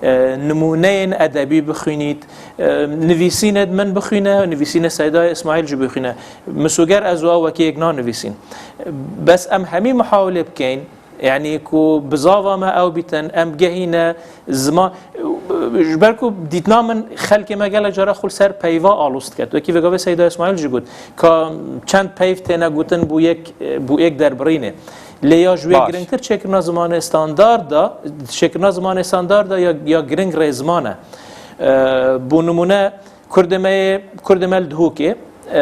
e, nimûneyên edebî bixwînît, e, nivîsînê di min bixwîne, nivîsînê Seyda Îsmaîl jî bixwîne. Misoger ez û ew wekî yek nanivîsîn. Bes em hemî mihawilê bikeyn, Yanî ku bizava me ew bîtin, em gehîne ziman, ji ber ku dîtina min xelkê me gelek cara xwe li ser peyva alost diket. Wekî vê gavê Seyda Îsmaîl jî got, ka çend peyv têne gotin bû yek, bû yek derbirînê. Lê ya ji wê Baş. giringtir çêkirina zimanê standard de, çêkirina zimanê standard de ya, ya giring rêzman e. Eee, bo nimûne, Kurdê me yê, Kurdê me li Duhokê, e,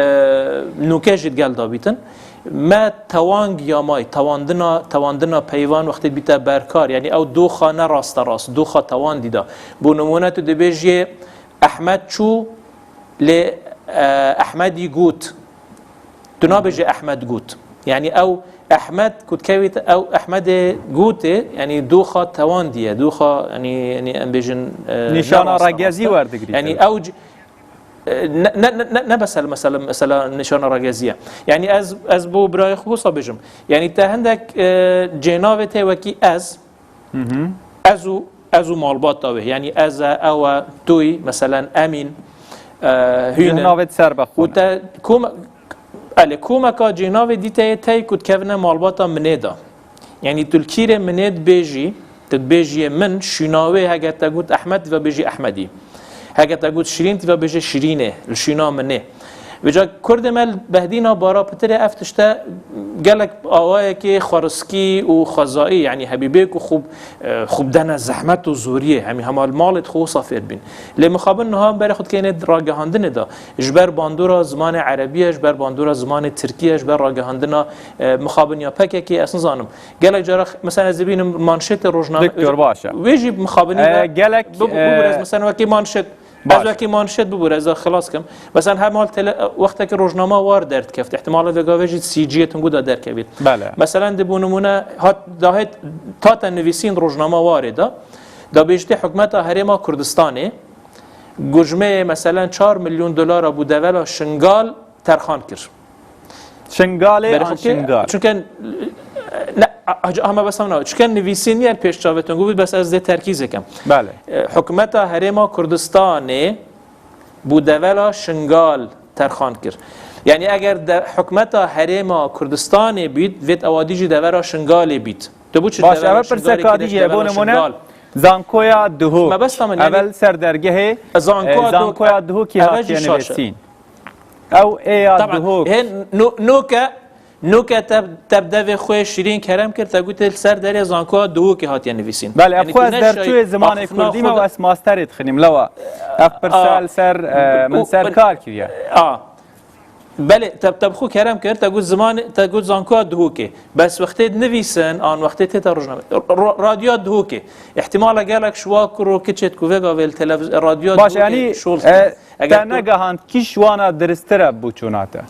nûke jî digel dabîtin. Me tewang ya may, tewandina, tewandina peyvan wextê dibîte berkar, yanî ew doxa ne rasterast, doxa tewandî de. Bo nimûne tu dibêjiyê Ehmed çû, lê, e, Ehmedî got. Tu nabêjî Ehmed got. Yanî ew Ehmed ku dikevît, ew Ehmedê gotê, yanî doxa tewandî ye, doxa, yanî, yanî em bêjin, e, Nîşana ne rasterast ragezî e. werdigirîtin. Yanî ew c-, e, ne, ne, ne, ne, ne mesele, mesele, mesela nîşana ragezî ye. Yanî ez, ez bo birayê xwe wisa bêjim. Yanî te hindek, e, cênavê tê wekî ez, Hı hı. Ez û, ez û malbata wê. Yanî ez e, ew e, tu yî, meselen, Emîn, e, Hûn e. Cihnavet ser be xwe Û ne. te kome-, elê, komeka cîhnavê dî te yê tey ku dikevine malbata minê de. Yanî tu li kîrê minê dibêjî, tu dibêjiyê min, şûna wê, heger te got Ehmed, dibe bêjî Ehmedî. Heger te got Şirîn, dibe bêjê Şirînê, li şûna minê. Vêca Kurdê me li behdîna bara pitirê ev tişte gelek awayekê xweriskî û xwezayî, yanî hebî bê ku xwe, e, xwe bidene zehmet û zoriyê, hemî hema li malê xwe wisa fêr bîn. Lê mixabin niha berê xwe dikeyne ragihandinê de. Ji ber bandora zimanê erebî ye, ji ber bandora zimanê tirkî ye, ji ber ragihandina, e, mixabin ya P K K, ez nizanim. Gelek cara, mesela ez dibînim manşetê rojname-, Doktor, baş e. Wê jî mixabinî E, ve gelek, bi-, bi-, e, bibûr ez, mesela wekî manşet, Baş. Ez wekî manşet bibûr, ez xilas kim. Mesela hemal tele-, wextekî rojnama War derdikeft, ihtimal e vê gavê jî C G yê tungû de derkevît. Bele. Mesela di bo nimûne hat, dahêt tate nivîsîn rojnama Warê de, da bêjitê hikûmeta Herêma Kurdistanê gujmeyê, mesela, çar milyon dolara bo devela Şingal terxan kir. Şingalê Berê an xwe ke-, Şingal? Çunke, ne, a-, a-, hema bes hemna. Çunke nivîsîn yer pêş çavê tungû bû, bes ez dê terkîzê kem. Bele. E, hikûmeta Herêma Kurdistanê bo devela Şingal terxan kir. Yanî eger de, hikûmeta Herêma Kurdistanê bît, vêt ewa dî jî devera Şingalê bît. Tu bo çi Baş, devera ev pirseka Şingalê dî kirî jî, bo devera nimûne, Şingal? Zankoya Duhok. Mebesta min, yani, evel ser dergehê, zankoya e, Duhok, zankoya Duhokî eve hatiye jî şaş e. Nivîsîn. Ew ê ya Taban, Duhok. Hê no-, noke, noke te, te bi devê xwe şirîn kerem kir, te gotê li ser derê zankoya Duhokê hatiye nivîsîn. Belê, yani, ev xwe ez derçûyê zimanê kurdî me û ez masterê dixinîm, lewa. Ev pirsa li ser, e, min ser kar kiriye. A. Belê, te, te bi xwe kerem kir, te got zimanê, te got zankoya Duhokê. Bes wextê dinivîsin, an wextê tête rojname. Ro-, radyoya Duhokê. Îhtimala gelek ji wa kur û kiçêt ku vê gavê li televiz-, radyoya Duhokê şol dikin. Baş, yanî, e, eger te tu negehand kî ji wana diristir e bû çûna te?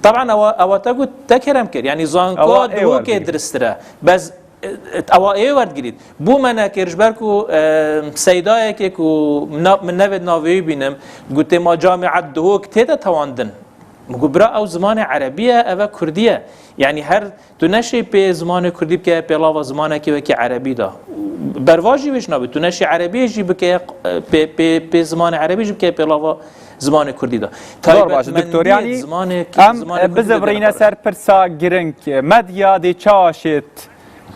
Taban ewa, ewa te got te kerem kir. Yanî zankoya Duhokê diristir e. Bes E, ewa ê werdigirît. Bû me nekir, ji ber ku, e, seydayekê ku na-, min nevêt navê wî bînim, gotê ma Camiat Duhok tê de tewandin. Min got, bira, ew zimanê erebî ye, ev e kurdî ye. Yanî her tu neşê pê zimanê kurdî bike pêlava zimanekê wekî erebî de. Berva jî wê jî nabe. Tu neşê erebiyê jî bike, e, pê, pê, pê zimanê erebî jî bike pêlava zimanê kurdî de. Zor baş, doktor. Yanî zimanê, em, zimanê e, kurdî de bizivirîne ser pirsa giring. Medya dê çawa şêt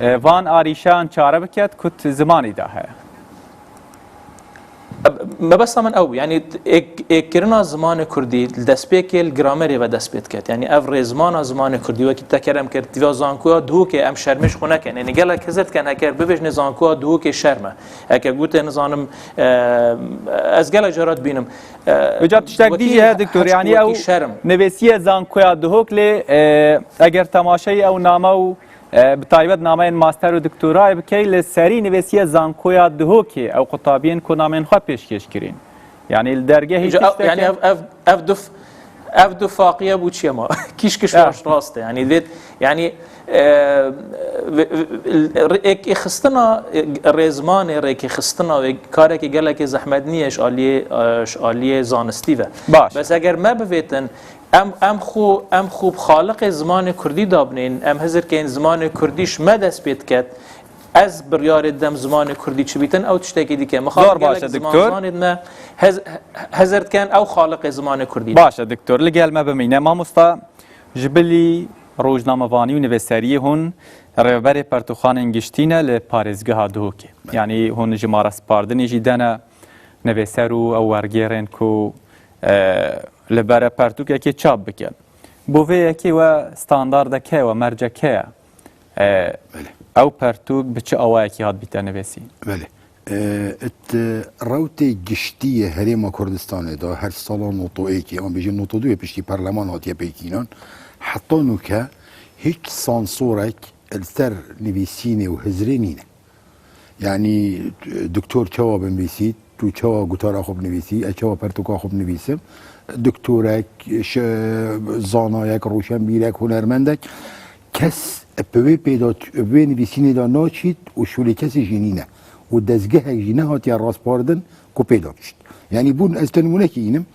E, van arîşan çare biket ku tu zimanî de heye. Mebesta min ew, yanî êk-, êkkirina zimanê kurdî li destpêkê li gramerê ve dest pê diket. Yanî ev rêzmana zimanê kurdî wekî te kerem kir, diviya zankoya Duhokê em şermê ji xwe nekin. Yanî gelek hizir dikin heker bibêjinê zankoya Duhokê şerm e. Heke gotê nizanim, e, ez gelek cara dibînim. E, Vêca tiştek dî jî heye, doktor, yanî ew nivêsiye zankoya Duhok lê, e, eger temaşeyî ew name û E, bi taybet nameyên master û doktorayê bikey, li serî nivîsiye zankoya Duhokê, ew qutabiyên ku nameyên xwe pêşkêş kirîn. Yanî li dergehî tiştekê. Yanî ev, ev, ev du f-, ev du faqiye bû çi ye ma? Kîş kiş baş rast e. Yanî vêt, yanî, e, ve-, ve-, rêkêxistina, e, rêzmanê, rêkêxistina wê karekî gelekî zehmet niye ji aliyê, e, ji aliyê zanistî ve. Baş. Bes eger me bivêtin, Em, em xwe, em xwe bi xaliqê zimanê kurdî dabinên, em hizir keyin zimanê kurdî ji me dest pê diket, ez biryarê didem zimanê kurdî çi bîtin, ew tiştekî dike. Mixabin gelek zimanzanê di me hez-, hizir diken ew xaliqê zimanê kurdî. Baş e, doktor, li gel me bimîne. Mamosta, ji bilî rojnamevanî û nivîseriyê hûn rêveberê pertûkxanên giştî ne li parêzgeha Duhokê. Yanî hûn jimare spardinê jî dene nivîser û ew wergêrên ku e, li bere pertûkekê çap bike. Bo vê yekê we standardeke ye, we merceke ye. E, ew pertûk bi çi awayekî hat bîte nivîsîn? Belê. E, it, e, rewtê giştî yê Herêma Kurdistanê de her sala noto êkê, an bêjin noto duyê piştî perleman hatiye pêkînan, heta nûke hiç sansorek li ser nivîsînê û hizrê nîne. Yanî, doktor çawa binivîsî, tu çawa gotara xwe binivîsî, ez çawa pertûka xwe binivîsim? Doktorek, şi-, zanayek, roşenbîrek, hunermendek, kes bi wê pêda, bi wê nivîsînê de naçît û şûlê kesê jî nîne. Û dezgehek jî nehatiye raspardin ku pêda çît. Yanî bûn ez te nimûnekî înim,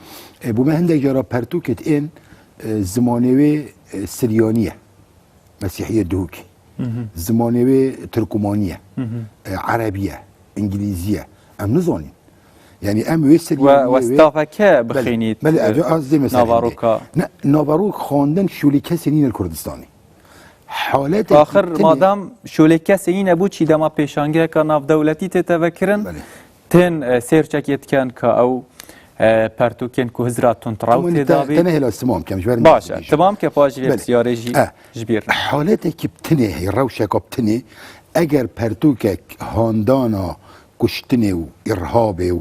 e, bo me hindek cara pertûkêt ên, e, zimanê wê, e, Siryanî ye. Mesîhiyê Duhokê. Zimanê wê Tirkomanî ye. E, Erebî ye, Îngilîzî ye. Em nizanîn. Yanî em wê serî We, we stafeke bixînît, belê, ev, e, ez dê mesela naveroka. Ne, naverok xwendin şûlî kesê nîne li Kurdistanê. Haletê Axir madem şûlê kesê nîne, bû çî dema pêşangeheka navdewletî tête vekirin? Belê. Tên, e, sêrçekê diken ka ew, e, pertûkên ku hizra tund rew tê dabî. Te nehêla timam kem, ji ber Baş e, timam ke paş vê pisyarê jî ji bîr. Haletekî bi tinê heye, rewşeka bi tinê, eger pertûkek handana kuştinê û îrhabê û,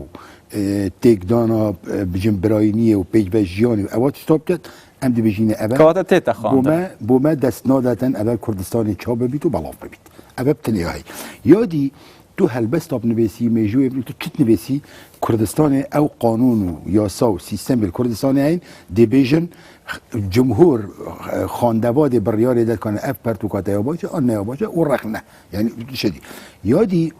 e, têkdana, e, bijin birayîniyê û pêkve jiyanê û ewa tişta biket, em dibêjîne eve. Kewata tête xwendin. Bo me, bo me dest nadetin eve Kurdistanê çap bibît û belav bibît. Eve bi tinê heye. Ya dî, Tu helbesta binivîsî, mêjûyê, tu çi dinivîsî, Kurdistanê ew qanûn û yasa û sîstemê li Kurdistanê heyîn, dê bêjin, cumhur, e, xandevadê biryarê de dikane ev pertûka te ya baş e, an ne ya baş e, û rexne. Yanî, şidî. Ya dî,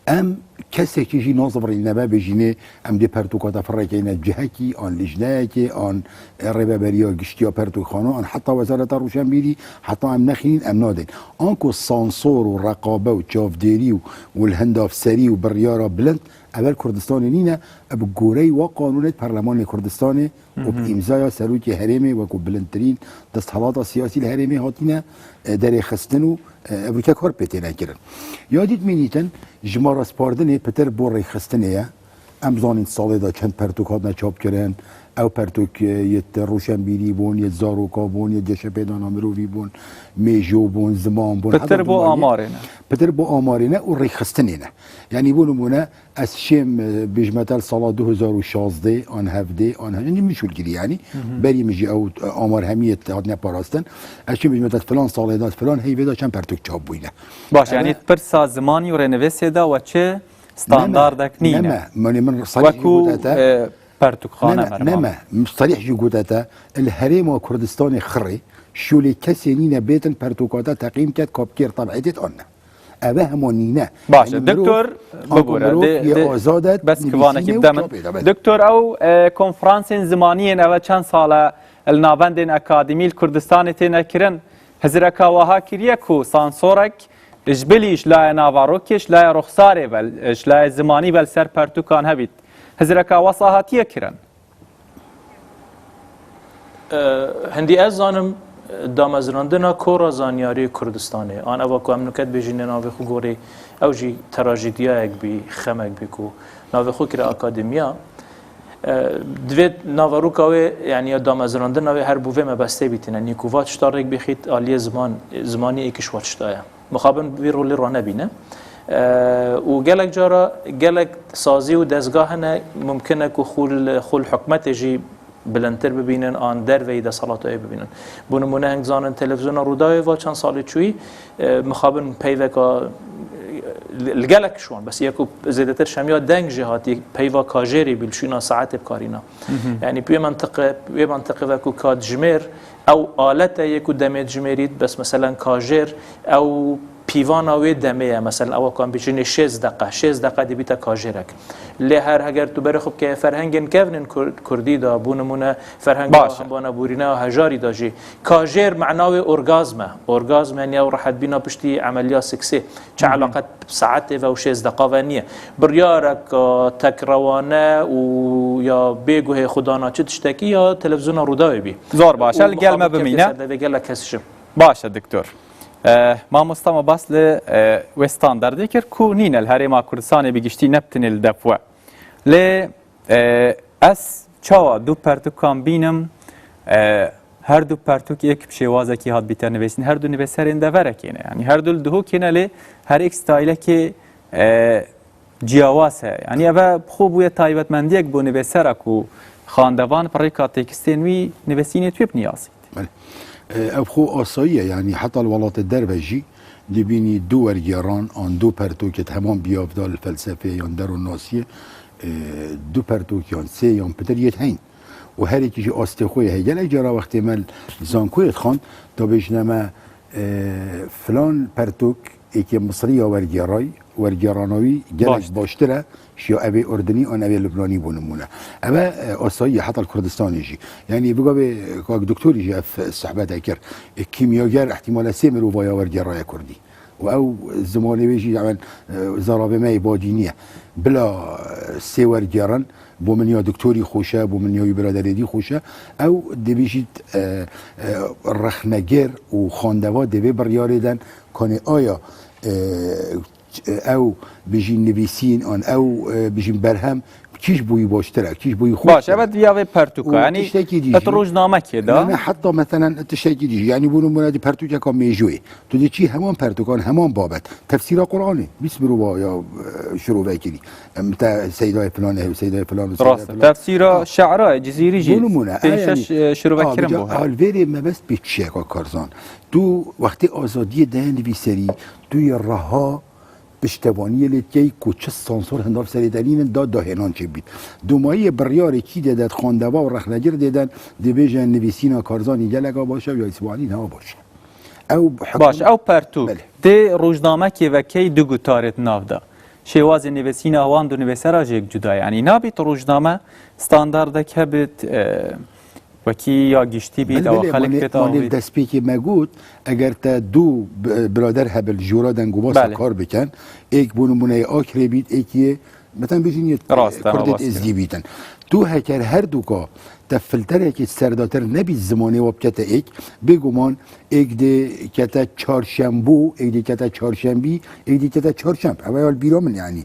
em kesekî jî nazivirîne ve bêjînê, em dê pertûka te firêkeyne cihekî, an lijneyekê, an, e, rêveberiya giştiya pertûkxana, an heta Wezareta Rûşenbîrî, heta em nexînin, em nadin. Anku sansor û reqabe û çavdêrî û, û li hinda serî û biryara bilind, evel Kurdistanê nîne, e, bi goreyî wa qanûnê perlemanê Kurdistanê û bi îmzaya serokê herêmê wekû bilindtirîn desthelata siyasî li herêmê hatîne, e, derêxistin û, E, evroke kar pê têne kirin. Ya dît mînîtin, jimara spardinê pitir bo rêxistinê ye. Em zanîn salê de çend pertûk hatine çapkirin. Ew pertûk, e, yê roşenbîrî bûn, yê zaroka bûn, yê geşepêdana mirovî bûn, mêjo bûn, ziman bûn, Pitir heta bo dimaniyê. amarê ne. Pitir bo amarê ne û rêxistinê ne. Yanî bo nimûne, ez şêm, e, bêjme te li sala du hezar û şazdeh an hevdeh an hevdeh, min şûl kirî yanî. Hı hı. Berî min jî ew, e, amar hemiyê hatine parastin. Ez şêm bêjme te filan salê de, filan heyvê de çend pertûk çap bûyne. Baş, Eve- yanî pirsa zimanî û rênivîsê de we çi standardek Neme, nîne? neme. Min, min serîh jî Wekû, gote te. e, pertûkxane Neme, merma. neme. Min serîh jî gote te. Li Herêma Kurdistanê xirê şûlê kesê nîne bêtin pertûka te teqîm ket, kapkêr teb'ê têt an ne. Eve hema nîne. Baş e, Yanî mirov, doktor, anku bibûre, mirov di, yê di, azad e, bes kivanekî nivîsînê û bide min. çapê de, bes. Doktor, ew, e, konferansên zimaniyên eve çend sal e li navendên akademî li Kurdistanê têne kirin. Hizireka wiha kiriye ku sansorek ji bilî ji layê navarokê, ji layê ruxsarê ve, ji layê zimanî ve li ser pertûkan hebît. Hizireka wesa hatiye kirin? E, hindî ez zanim, e, damezrandina Kora Zanyarî Kurdistanê, an eva ku em nuket bêjîne navê xwe gorê, ew jî trajîdiyayek bî, xemek bî ku navê xwe kire akademiya. E, divê naveroka wê, yanî ya damezrandina wê her bo vê mebestê bîtîne. Nî ku va tişta rêk bixît, aliyê ziman, zimanî êk ji wa tişta ye. Mixabin vî rolê ronebîne. E, û gelek cara gelek sazî û dezgah hene, mumkin e ku xul, xul hikûmetê jî bilindtir bibînin, an derveyî desthilata wê bibînin. Bo nimûne hing zanin televîzyona Rûdawê va çend salê çûyî, e, mixabin peyveka, e, li, li gelek şiwan, bes yek û zêdetir şemiya deng jî hatî peyva kajêrê bî li şûna saetê bikarîna. Hı hı. Yanî wê mentiqe, wê mentiqe ve ku katjimêr, ew alet e yê ku demê dijimêrît, bes meselen kajêr, ew pîvana wê demê ye. Meselen, ew ku em bêjinê şêst deqe, şêst deqe dibîte kajêrek. Lê her heger tu berê xwe bikeye ferhengên kevnên Kur-, Kurdî de, bo nimûne ferhenga Baş e. hembana borîneya hejarî de jî, kajêr mena wê orgazm e. Orgazm, yanî ew rehetbîna piştî emeliya seksê. Çi Hı hı. eleqet saetê ve û şêst deqa ve niye. Biryarek, e, tekrewane û ya bêguhê xwe dana çi tiştekî ya televîzyona Rûdawê bî. Zor baş e, Û li gel me mixabin kevke bimîne. ser devê gelek kes jî. Baş e, doktor. E, mamosta me bas li, e, wê standardê kir ku nîne li Herêma Kurdistanê bi giştî ne bi tenê li def we. Lê, e, ez çawa du pertûkan bînim, e, her du pertûk êk bi şêwazekî hat bîte nivîsîn, her du nivîserên deverekê ne. Yanî her du li Duhokê ne lê her êk stayîlekê, e, ciyawaz heye. Yanî eve bi xwe bûye taybetmendiyek bo nivîsera ku xandevan bi rêka tekstên wî nivîsînê wê biniyazît. Belê. E, ev xwe asayî ye, yanî heta li welatê derve jî dibînî du wergêran an du pertokêt heman biyavda li felsefeyê yan derûnnasiyê, e, du pertok yan sê yan pitir yêt heyn. Û her yekî jî astê xwe ye. Heye gelek cara wextê me li zankoyê dixwand, da bêjine me, e, filan pertok êkê Misrî ya wergêray, wergêrana wî gelek Baştir. baştir e, ji ya evê Urdinî an evê Lubnanî bo nimûne. Ev e, e, asayî ye, heta li Kurdistanê jî. Yanî, bigavê, e, kak doktorî jî ev, e, sohbete kir. E, kîmyager ihtimale sê mirovaya wergêraya Kurdî. Û ew zimanê wê jî, yani, e, zaravê me yê badî niye. Bila, e, sê wergêrin, bo min ya doktorî xweş e, bo min ya wî biraderê dî xweş e. Ew dibêjît, e, e, rexnegir û xandeva dê vê biryarê den, kanê aya, e, ew bijîn nivîsîn an ew, e, bijîn berhem kîj bo wî baştir e, kîj bo wî xweş Baş, e. Evet, ya vê pertûka, Û yani, tiştekî dî et jî. rojnamekê de. Ne, ne, heta meselen tiştekî dî jî. Yani, bo nimûne di pertûkeka mêjoyê. Tu diçî heman pertûkan, heman babet. Tefsîra Qur'anê, bîst mirova ya, e, şirove kirî. Em te seydayê filan, ew seydayê filan, û seydayê Rast e. filan. Tefsîra Ha. Şe'ra, Cizîrî jî. Bo nimûne, pênc e, şeş, yani, e, şirove ha, kirin bica bo her. Alvêrê mebest pê çiyeka karzan. Tu wextê azadiyê de nivîserî, tu yê reha piştevaniyê lê dikey ku çi sansor hindav serê de nînin da dahênan çêbît. Domayiyê biryarê kî dê de xandeva û rexnegir dê den dê bêje nivîsîna Karzanî geleka baş e ya Îsmaîlî neha baş e. Ew Baş, hikûmet ew pertûk Belê. dê rojnamekê vekey du gutarê di nav de. Şêwazê nivîsîna wan du nivîsera jêk cuda ye. Yanî nabît rojname standardek hebit, e, wekî ya giştî bît, Belê, ewa belê, xelk manê, pêt manê avît. destpêkê me got, eger te du bi-, birader hebin, jora dengûbasa Belê. kar bikin, êk bo nimûneyê Akrê bît, êk yê, meten bêjin yê Rast e, Kurdê Rast e. Êzdî bîtin. Tu heker her duka te filterekî serdatir nebî zimanê we bikete êk, bêguman êk dê kete çarşembo, êk dê kete çarşembî, êk dê kete çarşemb. Ev ya li bîra min yanî.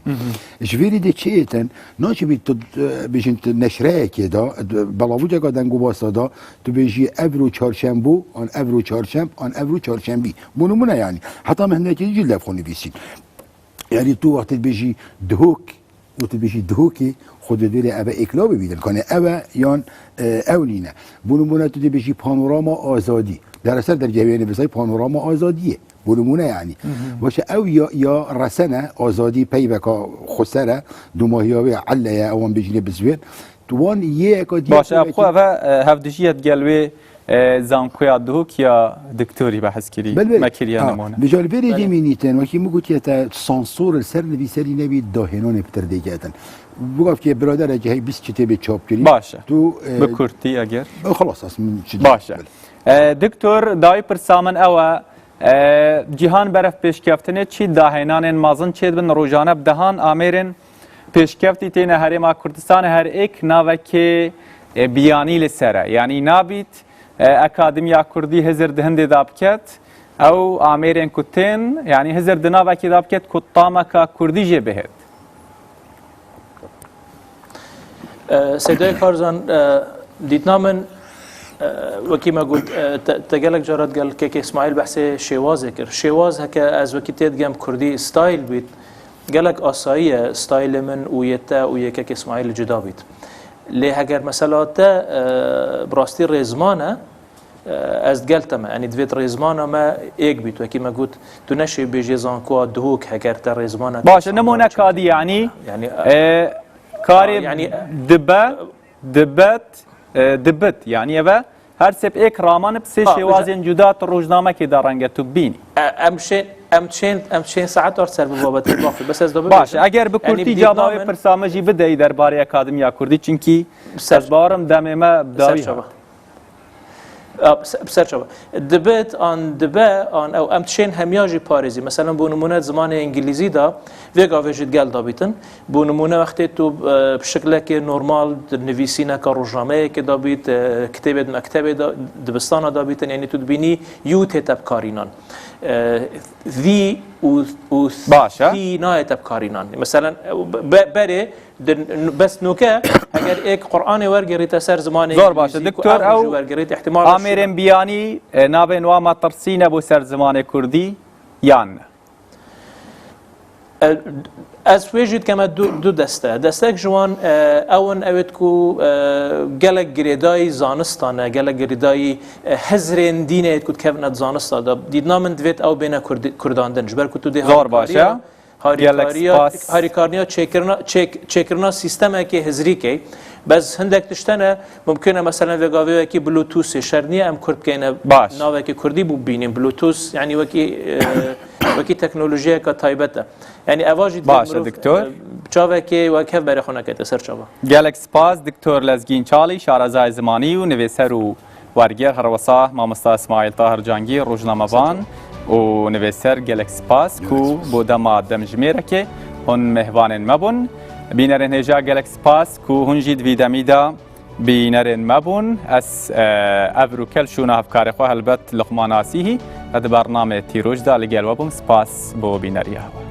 Ji vê rê dê çi êtin? Naçibî tu, e, bêjin tu neşreyekê de, e, belavûceka dengûbasa de, tu bêjî evro çarşembo, an evro çarşemb, an evro çarşembî. Bo nimûne yanî. Heta min hindekî jî levxwe nivîsîn. Yanî tu wextê dibêjî Duhok, û tu dibêjî Duhokê, xwe di vê rê eve êklavê bînin. Kanê ev e yan, e, ew nîne. Bo nimûne tu dibêjî Panorama Azadî. Dereser dergehê wê nivîsayî Panorama Azadiyê. Bo nimûne yanî. Baş e, ew ya, ya resene, Azadî peyveka xweser e, domahiya wê elle ye, ewan bêjînê bi ziwên. Tu wan yê eka dî Baş e, ev xwe eve, e, hevdijî ye digel wê, e, zankoya Duhok ya Diktorî behs kirî. Belê, belê. Me kiriye Ha, nimûne. Bi jalbêrê Belê. dê mînîtin, wekî min gotiye te sansor li ser nivîserî nebî, dahênanê pitir dê ketin. Bigavkê biraderekî hey bîst kitêbê çap kirî. Baş e. Tu, e, Bi kurtî eger. Xelas, ez min çi Baş e. Belê. E, Diktor, dawî pirsa min ew e, e, cîhan beref pêşkeftinê çi dahênanên mezin çêdibin, rojane bi dehan amêrên pêşkeftî têne Herêma Kurdistanê, her êk navekê, e, biyanî li ser e. Yanî nabît, e, Akademiya Kurdî Hizir di hindê de biket, ew amêrên ku tên, yanî Hizir di navekê de biket ku tameka Kurdî jê bihêt. E, Seydayê Karzan, e, dîtina min, e, wekî me got, e, te, te gelek cara digel Kekê Îsmaîl behsê şêwazê kir. Şêwaz heke ez wekî tê digem kurdî style bît, gelek asayî ye stylê min û yê te û yê Kekê Îsmaîl cuda bît. Lê heger mesela te, e, bi rastî rêzman e, ez digel te me. Yanî divêt rêzmana me êk bît. Wekî me got, tu neşê bêjê zankoya Duhok heger te rêzmana Baş e, nimûne kadî yanî, yanî, e, karê yanî, dibe, dibet, e, dibit. Yanî ev e her sê bi êk raman bi sê Ha, şêwazên cuda tu rojnamekê de renge tu bînî. E, em şê-, em çên, em çên saet ard ser bi babetê baxê. Bes ez da Baş e, bibêjim. Eger bi Yanî kurtî dîtina cavabê min pirsa min jî bideyî derbarê Akademiya Kurdî, çinkî Ser- ez barim demê me bi dawî Serçava. hat. A, bi se-, bi ser çava. Dibit an dibe an ew, em dişên hemiya jî parêzî. Meselen, bo nimûne, zimanê îngilîzî de vê gavê jî digel dabîtin. Bo nimûne, wextê tu, e, bi şiklekê normal di nivîsîneka rojnameyekê dabît, e, kitêbê di mektebê de, dibistana dabîtin, yanî tu dibînî you tête bikarînan. E, thee û, û Baş e. thee nayête bikarînan. Meselen, e, be-, berê Di, bes nûke, eger êk Qur'anê wergerîte ser zimanê Zor baş e, îngilîzî ku Doktor, ew ew jî wergerît, ihtimal amêrên biyanî, e, navên wan metirsî ne bo ser zimanê kurdî, yan ne? E, ez wê jî dikeme du, du deste. Destek ji wan, e, ew in, ew êt ku, e, gelek girêdayî zanista ne, gelek girêdayî, e, hizrên dînê êt ku dikevine di zanista de. Dîdna min divêt ew bêne kurdi-, kurdandin. Ji ber ku tu dê Zor baş e. harîkariya, Gelek spas. harîkarniya çêkirina, çêk-, çêkirina sîstemekê hizrîkê. Bes hindek tişt hene, mumkin e, meselen, vê gavê wekî Bluetoothê şer niye em kurd bikeyne Baş. navekê kurdî bû bînin. Bluetooth, yanî wekî, e, wekî teknolojiyeka taybet e. Yanî eva jî Baş e, mirov, Doktor. e, çavekê wek hev berê xwe nekete ser çava. Gelek spas, Doktor Lezgîn Çalî, şarezayê zimanî û nivîser û Werger herwesa mamosta Îsmaîl Tahir Cangî, rojnamevan û nivîser, gelek spas ku bo dema demjimêrekê hûn mêhvanên me bûn. Bînerên hêja, gelek spas ku hûn jî di vî demî de bînerên me bûn. Ez, e, ev rûkel şûna hevkarê xwe helbet Luqman Asîhî, ez di bernamê Tîroj de li gel we bûm. Spas bo bîneriya we.